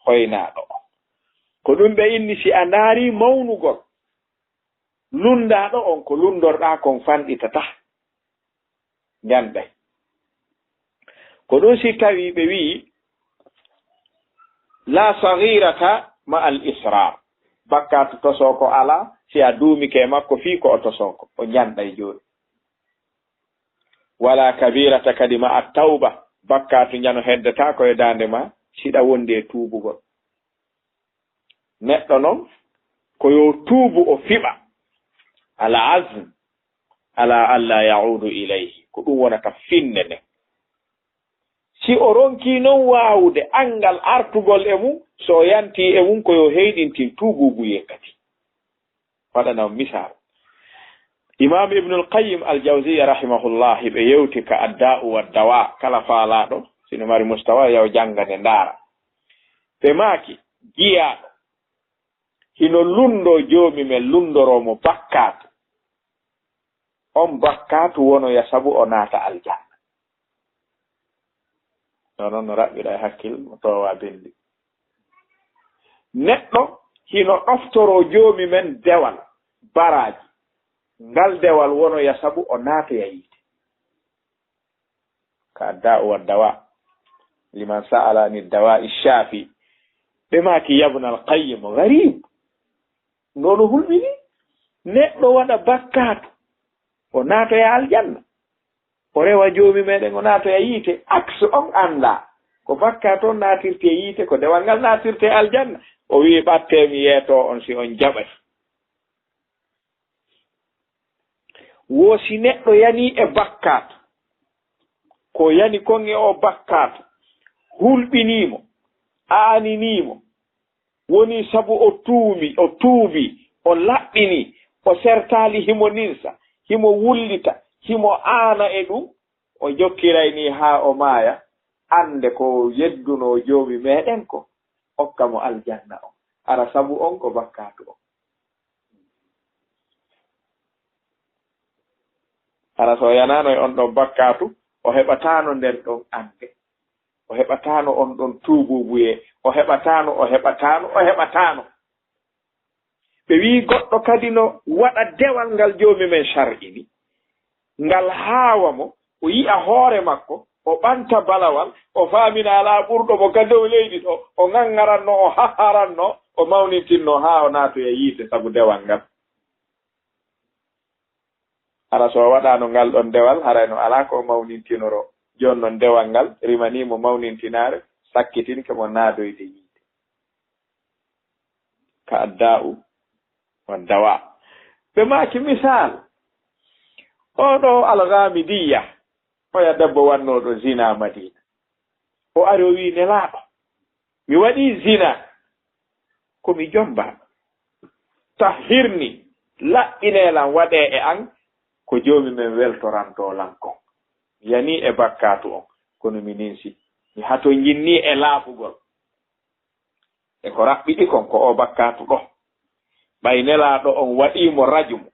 hoynaaɗo o. Ko ɗum ɓe inni si a ndaarii mawnugol, lunndaaɗo on ko lunndorɗaa kon fanɗitataa. Njanɗay. Ko ɗum si tawii ɓe wi'i, "Laa sagiirata ma al israr." Bakkaatu tosooko alaa, si a duumike e makko fii ko o tosooko, o njanɗay jooni. "Wala kabirata kadi ma at tawba." Bakkaatu njano heddataako e daande ma, siɗa wondi e tuubugol. Neɗɗo non, ko yo tuubu o fiɓa. Al azm, ala alla yaudu ilayhi. Ko ɗum wonata finde nden. Si o ronkii non waawude anngal artugol e mum, so o yantii e mum, ko yo heyɗintin tuubuubuyee kadi. Waɗana on misaalu. Imaam Ibnul Qayyim Al Jawziyya rahimahullah, hiɓe yewti ka Adda'u wa Dawa, kala faalaaɗo, si no mari mustawa, yaw jannga nde ndaara. Ɓe maaki, jiyaaɗo, hino lunndoo Joomi men, lunndoroo mo bakkaatu. On bakkaatu wonoya sabu o naata aljanna. No non no raɓɓiɗa e hakkil, mo toowa bendi. Neɗɗo hino ɗoftoroo Joomi men dewal, baraaji. Ngal dewal wonoya sabu o naatoya yiite. Ka Adda'u wa Dawa. Liman sa'alani dawa'i shafi. Ɓe maaki, "Yabnal Qayyim, gharib." Nono hulɓini. Neɗɗo waɗa bakkaatu, o naatoya aljanna. O rewa Joomi meɗen, o naatoya yiite. Aksu on anndaa. Ko bakkaatu on naatirte yiite, ko dewal ngal naatirte aljanna. O wi'i, "Ɓattee mi yeeto on si on jaɓay." Wo si neɗɗo yanii e bakkaatu, ko yani kon e o bakkaatu, hulɓinii mo, aaninii mo, woni sabu o tuumi, o tuubi, o laɓɓini, o sertaali himo ninsa, himo wullita, himo aana e ɗum, o jokkiray nii haa o maaya, annde ko yeddunoo Joomi meɗen ko okka mo aljanna on. Hara sabu on ko bakkaatu on. Hara so o yanaano e on ɗon bakkaatu, o heɓataano nden ɗon annde. O heɓataano on ɗon tuubuubuyee. O heɓataano, o heɓataano, o heɓataano. Ɓe wi'i goɗɗo kadi no waɗa dewal ngal Joomi men shar'ini. Ngal haawa mo, o yi'a hoore makko, o ɓanta balawal, o faamina alaa ɓurɗo mo ka dow leydi ɗo, o ŋaŋŋaranno, o hahharanno, o mawnintinno haa o naatoya yiite sabu dewal ngal. Hara so o waɗaano ngal ɗon dewal, haray no alaa ko o mawnintinoro. Jooni non dewal ngal rimanii mo mawnintinaare, sakkitinke mo naadoyde yiite. Ka adda'u wa dawa. Ɓe maaki misal, oo ɗoo Alghamidiyya, oya debbo wannooɗo zina Madina. O ari o wi'i Nelaaɗo, "Mi waɗii zina, ko mi jomba. Tahhirni, laɓɓinee lan, waɗee e an ko Joomi men weltorantoo lan kon. Mi yanii e bakkaatu on, kono mi ninsi. Mi hatonjinnii e laaɓugol." E ko raɓɓiɗi kon, ko oo bakkaatu ɗoo. Ɓay Nelaaɗo on waɗii mo rajmu,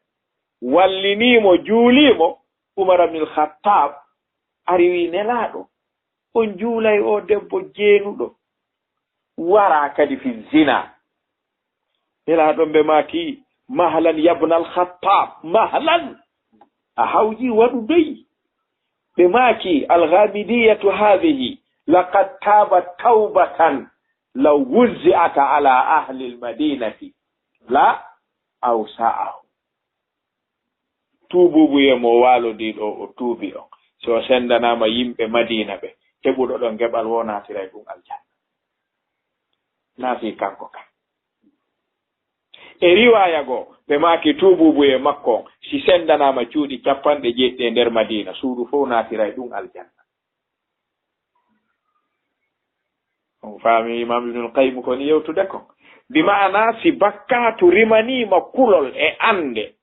wallinii mo, juulii mo, Umar ibnul Khattab ari wi'i Nelaaɗo, "On juulay oo debbo jeenuɗo, wara kadi fi zina." Nelaaɗo ɓe maaki, "Mahlan yabnal Khattab, mahlan." A hawji waɗu doyi. Ɓe maaki, "Alghamidiyatu hadhihi laqad tabat tawbatan law wuzzi'at ala ahli al-madinati la awsa'ahu." Tuubuubuyee mo waalodii ɗoo, o tuubi on. Si o senndanaama yimɓe Madiina ɓe, heɓuɗo ɗon geɓal woo naatiray ɗum aljanna. Naa fii kanko kan. E riwaaya goo, ɓe maaki tuubuubuyee makko on, si senndanaama cuuɗi capanɗe jeeɗiɗi e nder Madiina, suudu fow naatiray ɗum aljanna. On faami Imaam Ibnul Qayyim ko ni yewtude kon. Bi ma'ana, si bakkaatu rimaniima kulol e annde,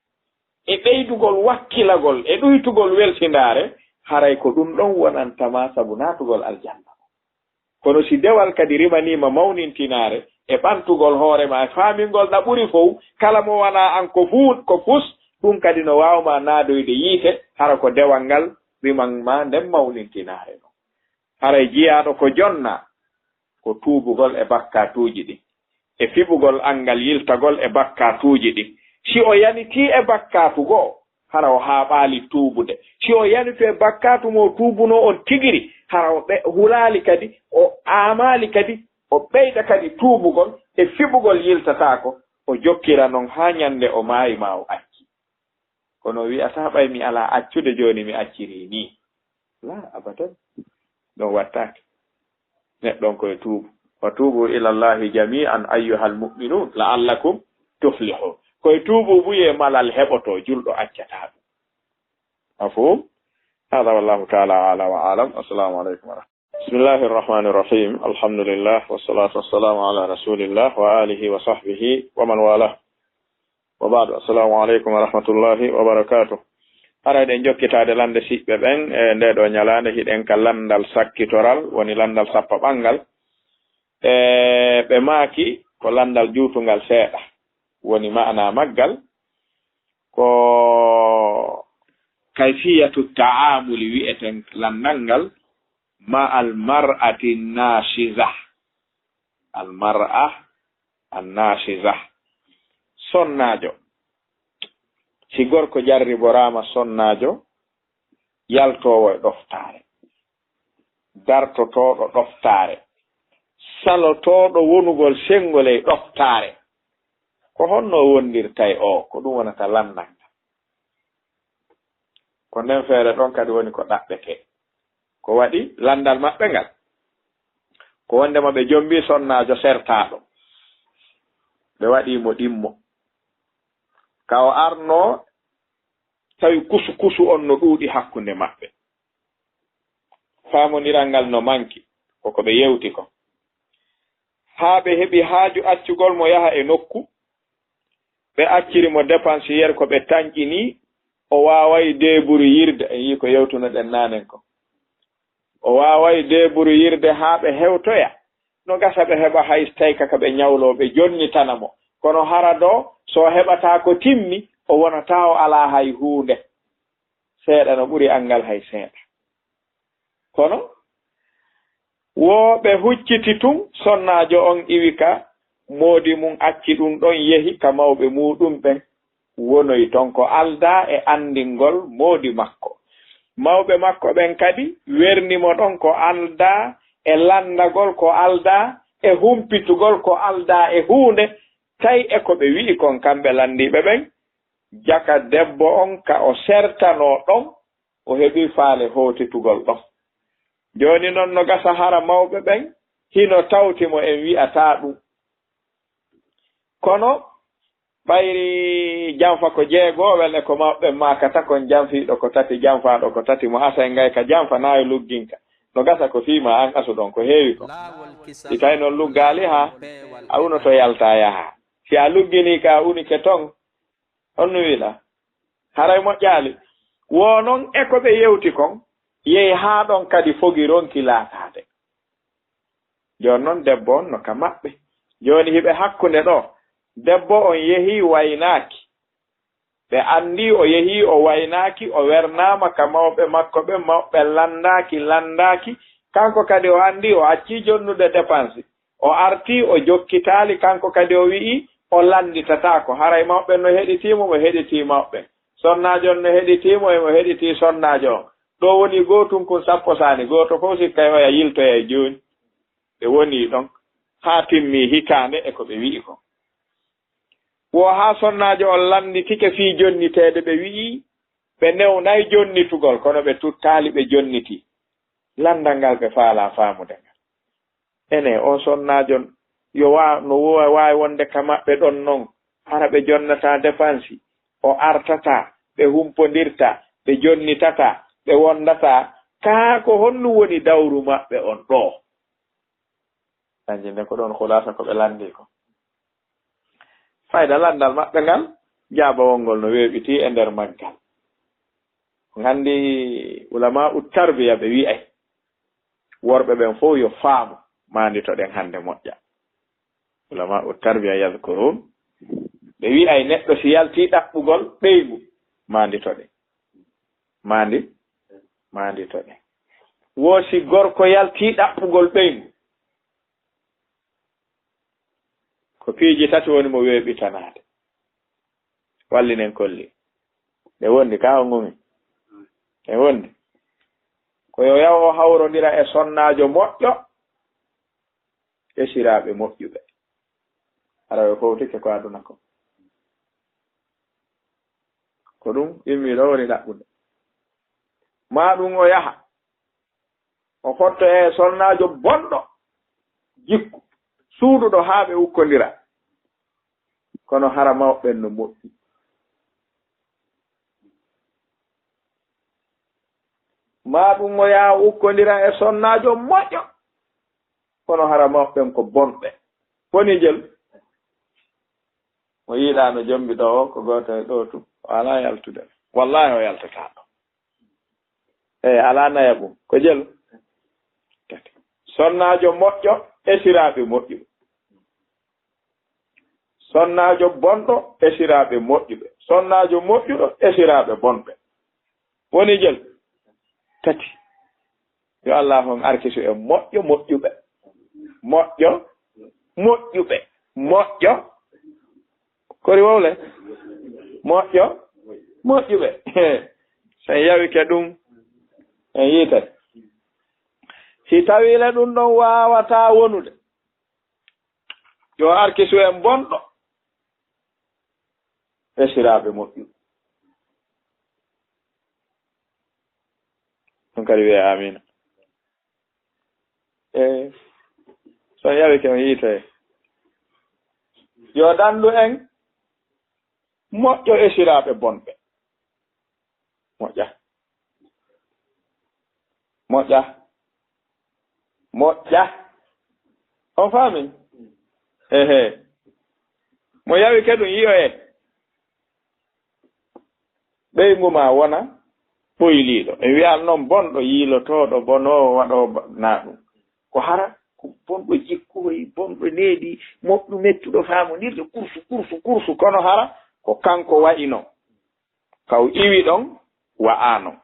e ɓeydugol wakkilagol, e ɗuytugol welsindaare, haray ko ɗum ɗon wonanta ma sabu naatugol aljanna. Kono si dewal kadi rimaniima mawnintinaare, e ɓantugol hoore ma, e faamingol na ɓuri fow, kala mo wanaa an ko fuut, ko fus, ɗum kadi no waawma naadoyde yiite, hara ko dewal ngal riman ma nden mawnintinaare non. Haray jiyaaɗo ko jonnaa, ko tuubugol e bakkaatuuji ɗin, e fiɓugol anngal yiltagol e bakkaatuuji ɗin. Si o yanitii e bakkaatu goo, hara o haaɓaali tuubude. Si o yanitii e bakkaatu mo o tuubunoo on tigiri, hara o ɓe-, hulaali kadi, o aamaali kadi, o ɓeyda kadi tuubugol e fiɓugol yiltataako, o jokkira non haa ñannde o maayi maa o acci. Kono o wi'ataa, "Ɓay mi alaa accude, jooni mi accirii nii." Laa, abadan. Ɗum wattaake. Neɗɗo on ko e tuubu. "Wa tuubu ila Allahi jami'an ayyuhal mu'minun la'allakum tuflihun." Ko e tuubuubuyee malal heɓotoo, julɗo accataa ɗum. Mafhum? Hada wallahu ta'ala a'la wa a'lam. Assalamu alaikum wa rahmatullahi. Bismillahir rahmanir rahim. Alhamdulillah, wassalatu wassalamu ala rasulillah wa alihi wa sahbihi wa man walah. Wa ba'du, assalamu alaikum wa rahmatullahi wa barakatuh. Hara eɗen jokkitaade lande siɓɓe ɓen, e ndee ɗoo ñalaande hiɗen ka landal sakkitoral, woni landal sappaɓanngal. E ɓe maaki ko landal juutungal seeɗa, woni ma'ana maggal ko kayfiyatu ta'amuli wi'eten landal ngal ma al mar'ati nashiza. Al mar'a an nashiza. Sonnaajo. Si gorko jarriboraama sonnaajo, yaltoowo e ɗoftaare, dartotooɗo ɗoftaare, salotooɗo wonugol senngol e ɗoftaare, ko honno o wondirta e oo? Ko ɗum wonata lanndal ngal. Ko nden feere ɗon kadi woni ko ɗaɓɓetee. Ko waɗi lanndal maɓɓe ngal? Ko wonndema ɓe jombii sonnaajo sertaaɗo. Ɓe waɗii mo ɗimmo. Ka o arnoo, tawi kusu-kusu on no ɗuuɗi hakkunde maɓɓe. Faamondiral ngal no manki, ko ko ɓe yewti kon. Haa ɓe heɓi haaju accugol mo yaha e nokku, ɓe acciri mo dépensier ko ɓe tanƴini, o waaway deeburuyirde, en yii ko yewtunoɗen naanen ko. O waaway deeburuyirde haa ɓe hewtoya. No gasa ɓe heɓa hay so tawi ka, ka ɓe ñawloo, ɓe jonnitana mo. Kono hara ɗoo, so o heɓataa ko timmi, o wonataa o alaa hay huunde. Seeɗa no ɓuri anngal hay seeɗa. Kono, wo ɓe hucciti tun, sonnaajo on iwi ka moodi mun, acci ɗun ɗon, yehi ka mawɓe muuɗum ɓen. Wonoyi ton ko aldaa e anndingol moodi makko. Mawɓe makko ɓen kadi werni mo ɗon ko aldaa e lanndagol ko aldaa e humpitugol ko aldaa e huunde, tawi e ko ɓe wi'i kon kamɓe lanndiiɓe ɓen, jaka debbo on ka o sertanoo ɗon, o heɓii faale hootitugol ɗon. Jooni non no gasa hara mawɓe ɓen Hino tawti mo en wi'ataa ɗum. Kono ɓayri janfa ko jeegowel e ko mawɓe maakata kon, janfiiɗo ko tati, janfaaɗo ko tati, mo asay ngay ka janfa naayo lugginka. No gasa ko fii ma an asu ɗon ko heewi kon. Si tawi non luggaali haa a unoto yalta yaha. Si a lugginii ka a unike ton, on no wi'la. Haray moƴƴaali. Wo non e ko ɓe yewti kon, yehi haa ɗon kadi fogi ronki laataade. Jooni non debbo on no ka maɓɓe. Jooni hiɓe hakkunde ɗo. Debbo on yehi waynaaki. Ɓe anndi o yehi o waynaaki, o wernaama ka mawɓe makko ɓen, mawɓe lanndaaki, lanndaaki. Kanko kadi o anndi o accii jonnude depansi. O artii, o jokkitaali, kanko kadi o wi'i o lannditataako. Haray mawɓe no heɗitii mo, mo heɗitii mawɓe. Sonnaajo on no heɗitii mo, e mo heɗitii sonnaajo on. Ɗo woni gootun kun sappo saani, gooto fow sikkay oya yiltoyay jooni. Ɓe wonii ɗon haa timmii hitaande e ko ɓe wi'i kon. Wo haa sonnaajo on lannditike fii jonniteede, ɓe wi'i ɓe newnay jonnitugol, kono ɓe tuttaali ɓe jonnitii. Lanndal ngal ɓe faalaa faamude ngal. Enee, on sonnaajo on, yo wa-, no wo-, waawi wonde ka maɓɓe ɗon non, hara ɓe jonnataa depansi, o artataa, ɓe humpondirtaa, ɓe jonnitataa, ɓe wondataa, kaa ko honɗum woni dawru maɓɓe on ɗoo? Kanji nden ko ɗon khulaasa ko ɓe lanndii ko. Fayda lanndal maɓɓe ngal, jaabawol ngol no weeɓitii e nder maggal. On anndi ulamaa'u tarbiya ɓe wi'ay, worɓe ɓen fow yo faamu, maanditoɗen hannde moƴƴa. Ulamaa'u tarbiya yadhkurun, ɓe wi'ay neɗɗo si yaltii ɗaɓɓugol ɓeyngu, maanditoɗen. Maandi-, maanditoɗen. Wo si gorko yaltii ɗaɓɓugol ɓeyngu, ko piiji tati woni mo weeɓitanaade. Wallinen kolli. Ɗe wondi ka on ngumi. Ɗe wondi. Ko yo yaw o hawrondira e sonnaajo moƴƴo, e siraaɓe moƴƴuɓe. Hara ɓe fowtike ko aduna ko. Ko ɗum immi ɗo woni ɗaɓɓude. Maa ɗum o yaha. O fotto e sonnaajo bonɗo jikku, suuduɗo haa ɓe ukkondira. Kono hara mawɓe ɓen no moƴƴi. Maa ɗum o yaha ukkondira e sonnaajo moƴƴo. Kono hara mawɓe ɓen ko bonɓe. Woni jel. Mo yiɗaano jombi ɗo o, ko gooto e ɗo tun. O alaa yaltude. Wallaahi o yaltataa ɗo. Eey, alaa nayaɓum. Ko jelu? Tati. Sonnaajo moƴƴo e siraaɓe moƴƴuɓe. Sonnaajo bonɗo e siraaɓe moƴƴuɓe. Sonnaajo moƴƴuɗo e siraaɓe bonɓe. Woni jelu? Tati. Yo Allah on arkisu en moƴƴo moƴƴuɓe. Moƴƴo moƴƴuɓe. Moƴƴo. Kori wowle? Moƴƴo moƴƴuɓe. So en yawike ɗum, en yiitay. Si tawii le ɗum ɗon waawataa wonude, yo arkisu en bonɗo e siraaɓe moƴƴuɓe. Ɗum kadi wi'e amiina. E so on yawike on yiitoye. Yo dandu en moƴƴo e siraaɓe bonɓe. Moƴƴa. Moƴƴa. Moƴƴa. On faami? Ehe. Mo yawike ɗum yi'oye. Ɓeyngu maa wona ɓoyliiɗo. En wi'aano noon bonɗo, yiilotooɗo, bonoowo, waɗoowo ba-, naa ɗum. Ko hara ko bonɗo jikku, hoy bonɗo needi, moƴƴu mettuɗo faamondirde, kursu, kursu, kursu. Kono hara ko kanko wa'ino. Ka o iwi ɗon, wa'aano.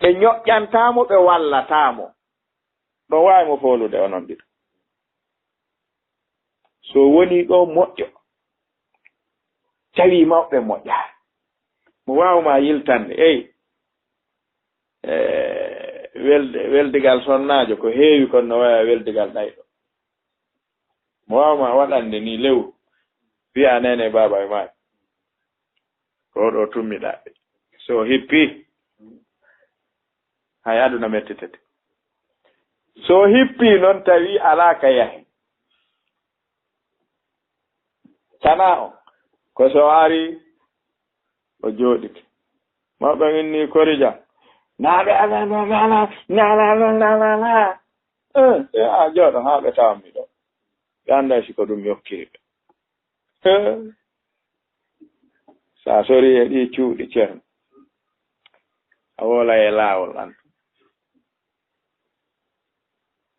Ɓe ñoƴƴantaa mo, ɓe wallataa mo. Ɗon waawi mo foolude onon ɗiɗo. So wonii ɗo moƴƴo, tawi mawɓe moƴƴaani. Mo waawa ma yiltande, eey. Eh, welde-, weldigal sonnaajo ko heewi, kono no waya weldigal ɗayɗo. Mo waawa ma waɗande ni lewru, wi'a neene baaba e maayi. Ko ɗo tummiɗaa. So hippi, hay aduna mettitete. So hippii noon tawi alaa ka yahi. Tanaa on, ko so ari o jooɗike. Mawɓe min ni kori jam. Naaɓe ala, ala, ala, ala, ala, ala, ala. Eh, eh, a jooɗo haa ɓe tawa mi ɗo. Ɓe annda si ko ɗum yokkiri ɓe. Eh. Sa sori e ɗi cuuɗi ceerno, a wola e laawol an.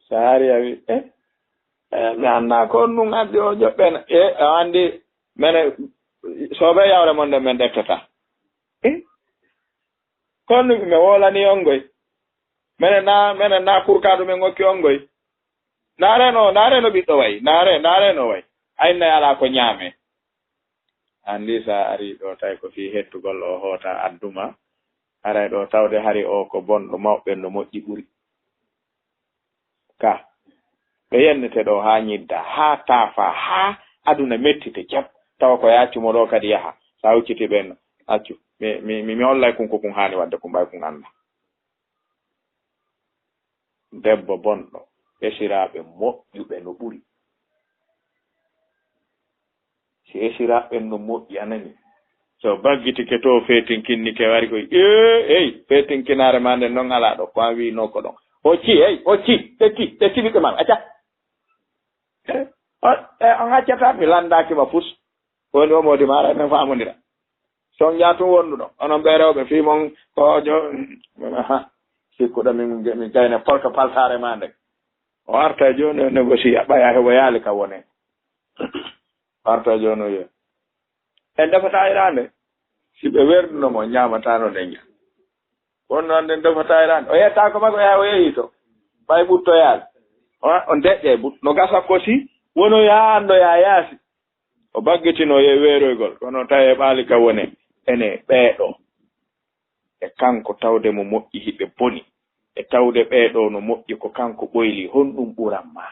Sa ari a wi, eh, eh, mi annda ko on ɗum addi o joɓɓena. Eh, a anndi mene, sobe yawre mon nde men ɗeftata. Eh, ko on ɗum mi wolani on ngoy. Mene na, mene na kurkaɗo men okki on ngoy. Ndaareno, ndaareno ɓiɗɗo way. Ndaare, ndaareno way. Aynna alaa ko ñaame. Anndi sa ari ɗo tawi ko fii hettugol o hoota adduma. Haray ɗo tawde hari o ko bonɗo mawɓe no moƴƴi ɓuri. Ka. Ɓe yennete ɗo haa ñidda, haa taafa, haa aduna mettite jam. Tawa ko yaccu mo ɗo kadi yaha. Sa hucciti ɓen, accu. Mi, mi, mi, mi hollay kun ko kun haani wadde kun ɓay kun annda. Debbo bonɗo, esiraaɓe moƴƴuɓe no ɓuri. Si esiraaɓe ɓen no moƴƴi, a nani? So baggitike to feetinkinnike wari koy, ee, ey, feetinkinaare ma nden non alaa ɗo, ko an wiinoo ko ɗon. Hocci, ey, hocci, ƴetti, ƴetti ɓiɓɓe ma, acca. Eh, on, eh, on accata, mi lanndaaki ma fus. Woni o moodi maara, men faamondira. So on njaha tun wonduɗo, onon ɓe rewɓe, fii mon ko jo, aha, sikkuɗo min, min gayna polka paltaare ma nden. O arta jooni, o négocier, ɓay a heɓoyaali ka wone. O arta jooni, o wiya, en defata iraande. Si ɓe werduno mo, ñaamataano nden ña. Wonno an nden defata iraande. O yetta ko makko, yaha o yehi to. Ɓay ɓuttoyaali. O, o deƴƴe but-, no gasa ko si, wono yaa anndo yaa yaasi. O baggitinoo e weeroygol, kono tawi e ɓaali ka wone, ene ɓeeɗo. E kanko tawde mo moƴƴi hiɓe boni, e tawde ɓeeɗo no moƴƴi ko kanko ɓoyli, honɗum ɓuran ma?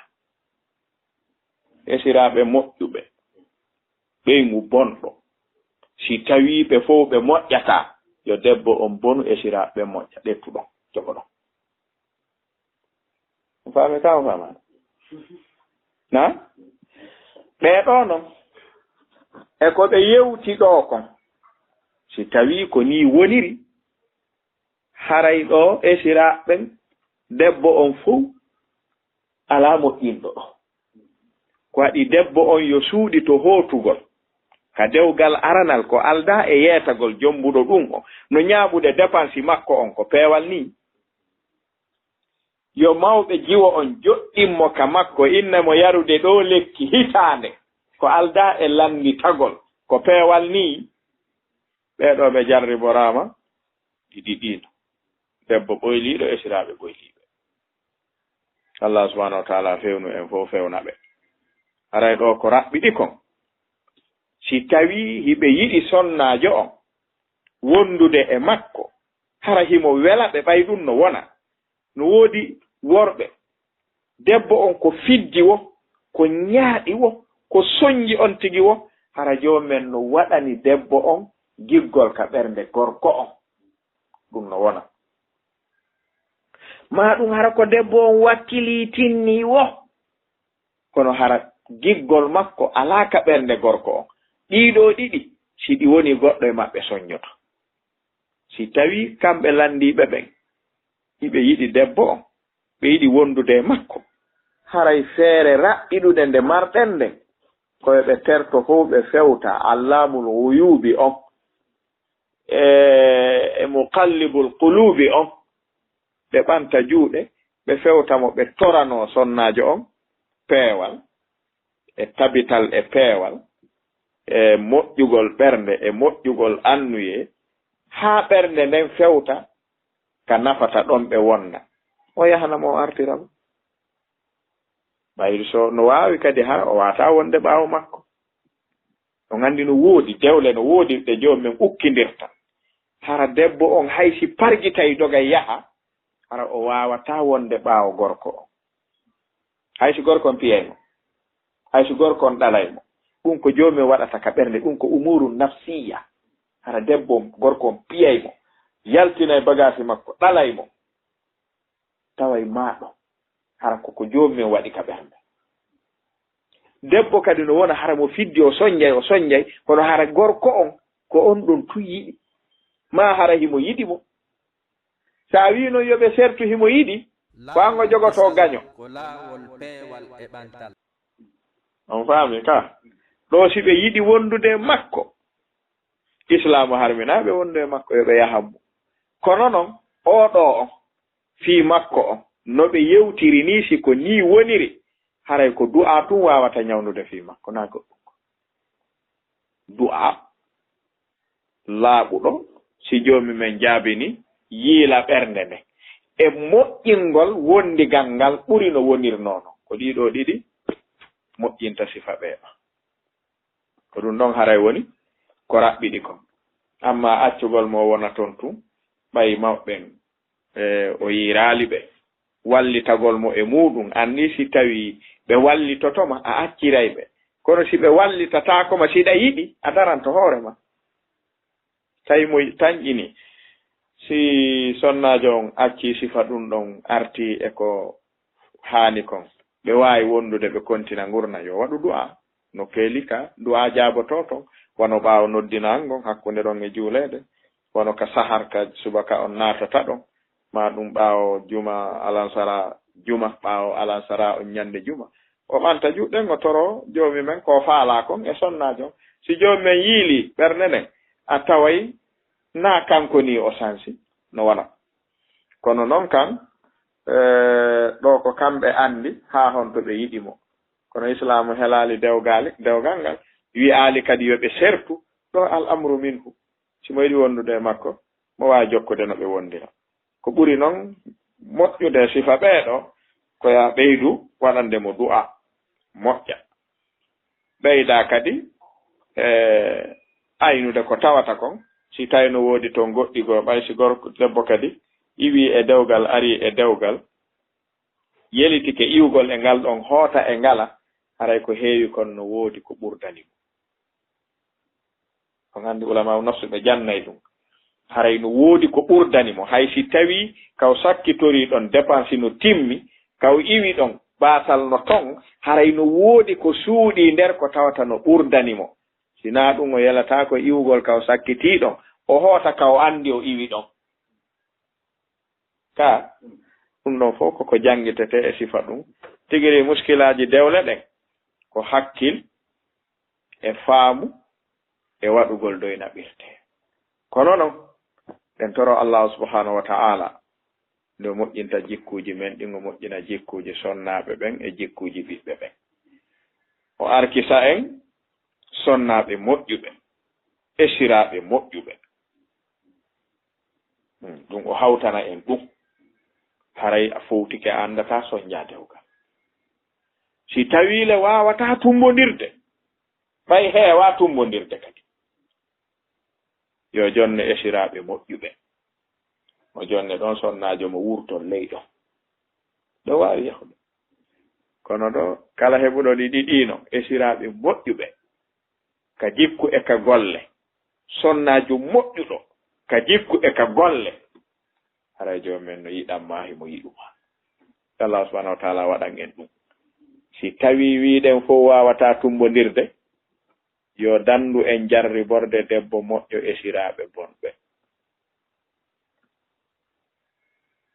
Esiraaɓe moƴƴuɓe, ɓeyngu bonɗo, si tawii ɓe fof ɓe moƴƴataa, yo debbo on bonu esiraaɓe ɓe moƴƴa, ƴettuɗon, jogoɗon. On faami ka, on faamaani? Na? Ɓee ɗoo non, e ko ɓe yewti ɗoo kon, si tawii ko nii woniri, haray ɗoo esiraaɓe ɓen, debbo on fof alaa moƴƴinɗo ɗoo. Ko waɗi debbo on yo suuɗi to hootugol, ka dewgal aranal ko aldaa e yeetagol jommbuɗo ɗum on, no ñaaɓude depansi makko on ko peewal nii. Yo mawɓe jiwo on joɗɗin mo ka makko, inna mo yarude ɗoo lekki hitaande, ko aldaa e lannditagol, ko peewal nii. Ɓee ɗoo ɓe jarriboraama, ɗi ɗiɗiino. Debbo ɓoyliiɗo, esiraaɓe ɓoyliiɓe. Allah subhanahu wa taala fewnu en fof, fewna ɓe. Haray ɗoo ko raɓɓiɗi kon. Si tawii hiɓe yiɗi sonnaajo on wondude e makko, hara himo wela ɓe, ɓay ɗum no wona. No woodi worɓe, debbo on ko fiddi wo, ko ñaaɗi wo, ko sonji on tigi wo, hara joomen no waɗani debbo on giggol ka ɓernde gorko on. Ɗum no wona. Maa ɗum hara ko debbo on wakkiliitinni wo, kono hara giggol makko alaa ka ɓernde gorko on. Ɗii ɗoo ɗiɗi, si ɗi woni, goɗɗo e maɓɓe sonjoto. Si tawii kamɓe lanndiiɓe ɓen, hiɓe yiɗi debbo on, ɓe yiɗi wondude e makko, haray feere raɓɓiɗude nde marɗen nden, ko yo ɓe terto fof, ɓe fewta Allaamul Huyuubi on, e, e Muqallibul Quluubi on, ɓe ɓanta juuɗe, ɓe fewta mo, ɓe toranoo sonnaajo on peewal, e tabital e peewal, e moƴƴugol ɓernde, e moƴƴugol annuyee, haa ɓernde nden fewta ka nafata ɗon ɓe wonna. O yahana mo, o artira mo. Ɓayri so no waawi kadi, hara o waawataa wonde ɓaawo makko. On anndi no woodi dewle, no woodi ɗe joomum en ukkindirta. Hara debbo on hay si pargitay dogay yaha, hara o waawataa wonde ɓaawo gorko on. Hay si gorko on piyay mo, hay si gorko on ɗalay mo, ɗum ko joomum en waɗata ka ɓernde, ɗum ko umuuru nafsiyya. Hara debbo on, gorko on piyay mo, yaltinay bagaasi makko, ɗalay mo, taway maaɗo. Hara ko ko joomum en waɗi ka ɓernde. Debbo kadi no wona hara mo fiddi, o sonjay, o sonjay, kono hara gorko on, ko on ɗon tun yiɗi. Maa hara himo yiɗi mo. Sa wii non yo ɓe sertu himo yiɗi, ko an o jogotoo gaɲo. Ko laawol peewal e ɓantal. On faami ka? Ɗoo si ɓe yiɗi wondude e makko, Islaamu harminaa ɓe wondude e makko, yo ɓe yahan mo. Kono non, oo ɗoo on, fii makko on, no ɓe yewtiri nii, si ko nii woniri, haray ko du'aa tun waawata ɲawndude fii makko, naa goɗɗun ko. Du'aa laaɓuɗo, si Joomi men jaabini, yiila ɓernde nden. E moƴƴingol wondigal ngal ɓuri no wonirnoo non. Ko ɗii ɗoo ɗiɗi moƴƴinta sifa ɓee ɗoo. Ko ɗun ɗon haray woni ko raɓɓiɗi kon. Amma accugol mo o wona ton tun, ɓay mawɓe ɓen, e, o yiiraali ɓe. Wallitagol mo e muuɗun, anni si tawii ɓe wallitoto ma, a acciray ɓe. Kono si ɓe wallitataako ma, si ɗa yiɗi, a daranto hoore ma. Tawi mo tanƴini, si sonnaajo on accii sifa ɗun ɗon, artii e ko haani kon, ɓe waawi wondude, ɓe kontina ngurndan, yo waɗu du'aa. No keeli ka du'aa jaabotoo ton, wano ɓaawo noddinangon hakkunde ɗon e juuleede, wano ka sahar ka subaka on naatata ɗon, maa ɗun ɓaawo juma, alansara juma, ɓaawo alansara on ɲande juma. O ɓanta juuɗe ɗen, o toroo Joomi men ko o faalaa kon e sonnaajo on. Si Joomi men yiilii ɓernde nden, a taway naa kanko nii o sansi, no wona. Kono non kan, eh, ɗoo ko kamɓe anndi haa honto ɓe yiɗi mo. Kono Islaamu helaali dewgaali, dewgal ngal, wi'aali kadi yo ɓe sertu, ɗoo al amru minhu. Si mo yiɗi wondude e makko, mo waawi jokkude no ɓe wondira. Ko ɓuri non moƴƴude e sifa ɓee ɗoo, ko yo a ɓeydu waɗande mo du'aa moƴƴa. Ɓeydaa kadi, e, aynude ko tawata kon, si tawi no woodi ton goɗɗi goo, ɓay si gorko, debbo kadi iwii e dewgal, arii e dewgal, yelitike iwgol e ngal ɗon, hoota e ngala, haray ko heewi kon no woodi ko ɓurdani mo. On anndi ulama'u nafsu ɓe jannay ɗun. Haray no woodi ko ɓurdani mo. Hay si tawii ka o sakkitorii ɗon dépense no timmi, ka o iwi ɗon, baasal no ton, haray no woodi ko suuɗii nder ko tawata no ɓurdani mo. Si naa ɗun o yelataako iwugol ka o sakkitii ɗon, o hoota ka o anndi o iwi ɗon. Ka, ɗun ɗon fow ko ko janngitetee e sifa ɗun. Tigi ri muskilaaji dewle ɗen, ko hakkil e faamu e waɗugol doy naɓirtee. Kono non, en toro Allaahu subhaanahu wa ta'aalaa nde o moƴƴinta jikkuuji men ɗin, o moƴƴina jikkuuji sonnaaɓe ɓen e jikkuuji ɓiɓɓe ɓen. O arkisa en sonnaaɓe moƴƴuɓe, esiraaɓe moƴƴuɓe. Hmm, ɗun o hawtana en ɗun. Haray a fowtike, a anndataa sonnja dewgal. Si tawii le waawataa tummbondirde, ɓay heewaa tummbondirde kadi, yo jonne esiraaɓe moƴƴuɓe. O jonne ɗon sonnaajo mo wurton ley ɗon. Ɗo waawi yahude. Kono ɗo, kala heɓuɗo ɗi ɗiɗi no, esiraaɓe moƴƴuɓe ka jikku e ka golle. Sonnaajo moƴƴuɗo ka jikku e ka golle. Haray Joomi men no yiɗan maa, himo yiɗu maa. Allah subhanahu wa ta'ala waɗan en ɗun. Si tawii wiiɗen fow waawataa tummbondirde, yo danndu en jarriborde debbo moƴƴo esiraaɓe bonɓe.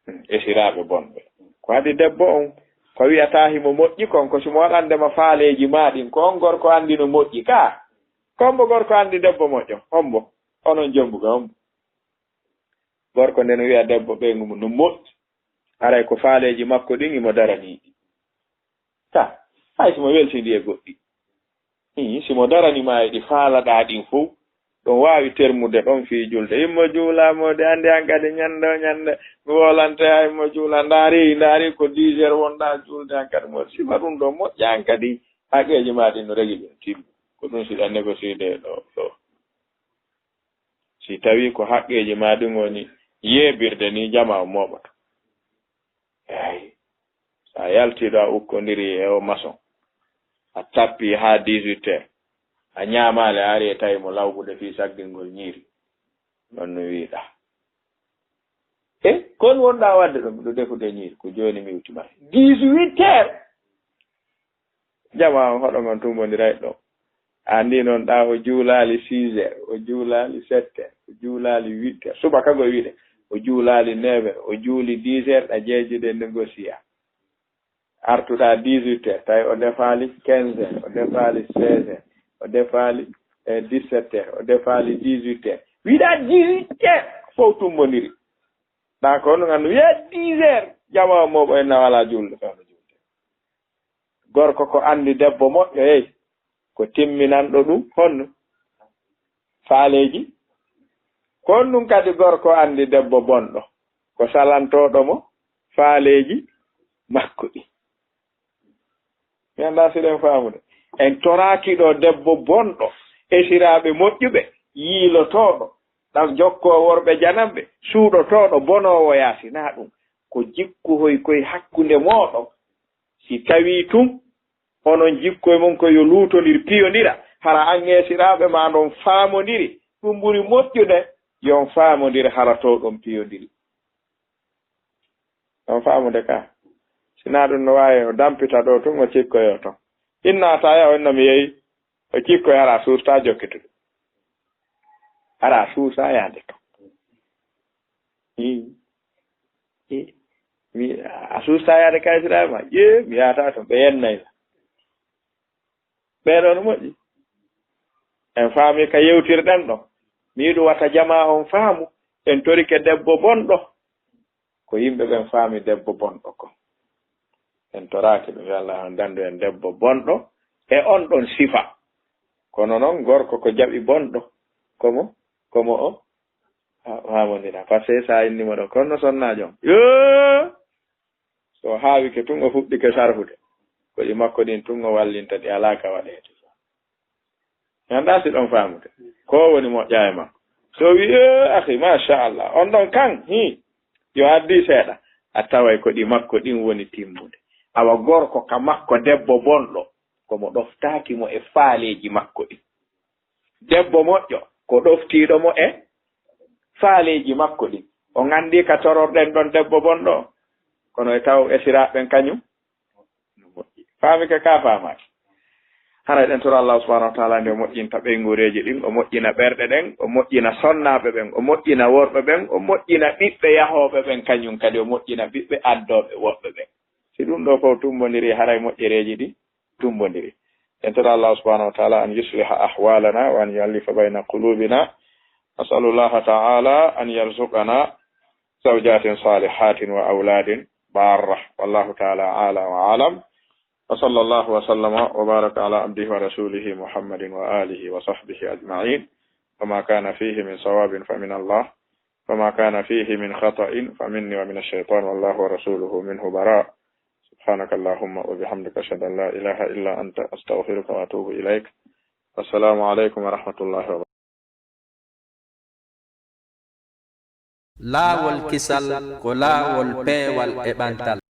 Hmm, esiraaɓe bonɓe. Ko adii debbo on, ko wi'ataa himo moƴƴi kon, ko si mo waɗande ma faaleeji maa ɗin, ko on gorko anndi no moƴƴi ka. Ko hombo gorko anndi debbo moƴƴo? Hombo? Onon jombuɓe, hombo? Gorko nden wi'a debbo ɓeyngu mum no moƴƴi. Haray ko faaleeji makko ɗin himo daranii ɗi. Ka, hay si mo weltindii e goɗɗi. Hii, si mo daranii ma e ɗi faalaɗaa ɗin fow, ɗon waawi termude ɗon fii julde. Immo juulaa, moodi anndi an kadi ɲande o ɲande mi wolante haa immo juulaa. Ndaari, ndaari ko dix heures wonɗaa julde an kadi. Moodi sifa ɗun ɗoo moƴƴa an kadi. Haqqeeji maa ɗin no regi ɗun timmi. Ko ɗun si ɗan négocier ɗoo, ɗoo. Si tawii ko haqqeeji maa ɗin woni yeebirde nii, jamaa on mooɓoto. Eey. So a yaltii ɗoo, a ukkondirii e oo mason, a tappii haa dix-huit heures, a ɲaamaali, a arii e tawi mo lawɓude fii saggingol ɲiiri. Ɗon no wi'uɗaa. E Hol wonɗaa waɗde ɗum? Ɗo defude ñiiri, ko jooni mi iwti mari. Dix-huit heures. Jamaa on hoɗo ngon tumbondiray ɗo. Anndi noon ɗa o juulaali six heures, o juulaali sept heures, o juulaali huit heures. Subaka ko wiide, o juulaali neuf heures, o juuli dix heures, ɗa jeejude négocier. Artuɗa dix-huit heures, tawi o defaali quinze heures, o defaali seize heures, o defaali, eh, dix-sept heures, o defaali dix-huit heures. Wiɗa dix-huit heures, fof tumbondiri. Ɗa ko honno ngandu wiya dix heures, jamaa o moɓo en na wala julde, fewndo julde. Gorko ko andi debbo moƴƴo, hey, ko timminanɗo ɗum, honno? Faaleeji. Ko honɗum kadi gorko andi debbo bonɗo? Ko salantooɗo mo faaleeji makko ɗi. Mi anndaa si ɗen faamude. En toraaki ɗo debbo bonɗo, esiraaɓe moƴƴuɓe, yiilotooɗo, ɗam jokkoo worɓe jananɓe, suuɗotooɗo, bonoowo yaasi. Naa ɗum. Ko jikku hoy koy hakkunde mooɗon. Si tawii tun, onon jikkoy mon ko yo luutondir, piyondira, hara an esiraaɓe ma ndon faamondiri, ɗum ɓuri moƴƴude, yo on faamondir hara to ɗon piyondiri. On faamude ka. Sinaa ɗum no waawi o dampita ɗo tun o cikkoyoo ton. Inna ataya o inna mi yehi o cikkoy hara a suusta jokkitude. Hara a suusa yaade ton. Ii. Ii. Mi a suusta yaade ka esiraaɓe ma. Yee, mi yaata ton. Ɓe yennay la. Ɓee ɗoo no moƴƴi. En faami ka yewtirɗen ɗo. Mi yiɗu wata jamaa on faamu. En torike debbo bonɗo. Ko yimɓe ɓen faami debbo bonɗo ko. En toraaki ɗum, yo Allah on dandu en debbo bonɗo e on ɗon sifa. Kono noon gorko ko jaɓi bonɗo, komo, komo o ha-, haamondira. Parce que sa inni mo ɗo, kono sonnaajo on. Yoo! So haawike tun o fuɗɗike sarfude. Ko ɗi makko ɗin tun o wallinta ɗi alaa ka waɗeede. Mi anndaa si ɗon faamude. Ko woni moƴƴa e makko? So wi, "Eh, akhi, machallah. On ɗon kan, hi, yo addi seeɗa." A taway ko ɗi makko ɗin woni timmude. Awa gorko ka makko debbo bonɗo, ko mo ɗoftaaki mo e faaleeji makko ɗin. Debbo moƴƴo, ko ɗoftiiɗo mo e faaleeji makko ɗin. O nganndi ka tororɗen ɗon debbo bonɗo. Kono e taw esiraaɓe ɓen kañum. Faami ka, ka faamaaki. Hara eɗen tora Allah subhanahu wa ta'ala nde o moƴƴinta ɓeynguureeji ɗin, o moƴƴina ɓerɗe ɗen, o moƴƴina sonnaaɓe ɓen, o moƴƴina worɓe ɓen, o moƴƴina ɓiɓɓe yahooɓe ɓen, kañum kadi o moƴƴina ɓiɓɓe addooɓe woɓɓe ɓen. Si ɗum ɗo fof tumbondiri, haray moƴƴereeji ɗi tumbondiri. En tora Allah subhanahu wa ta'ala an yusliha ahwalana wa an yu'allifa bayna qulubina. Nas'alullaha ta'ala an yarzuqana zawjatin salihatin wa awladin barra. Wallahu ta'ala a'la wa a'lam. وصلى الله وسلم وبارك على عبده ورسوله محمد وآله وصحبه أجمعين. وما كان فيه من صواب فمن الله، وما كان فيه من خطأ فمني ومن الشيطان، والله ورسوله منه براء. سبحانك اللهم وبحمدك، أشهد أن لا إله إلا أنت، أستغفرك وأتوب إليك. والسلام عليكم ورحمة الله وبركاته. Laawol kisal ko laawol peewal e ɓantal.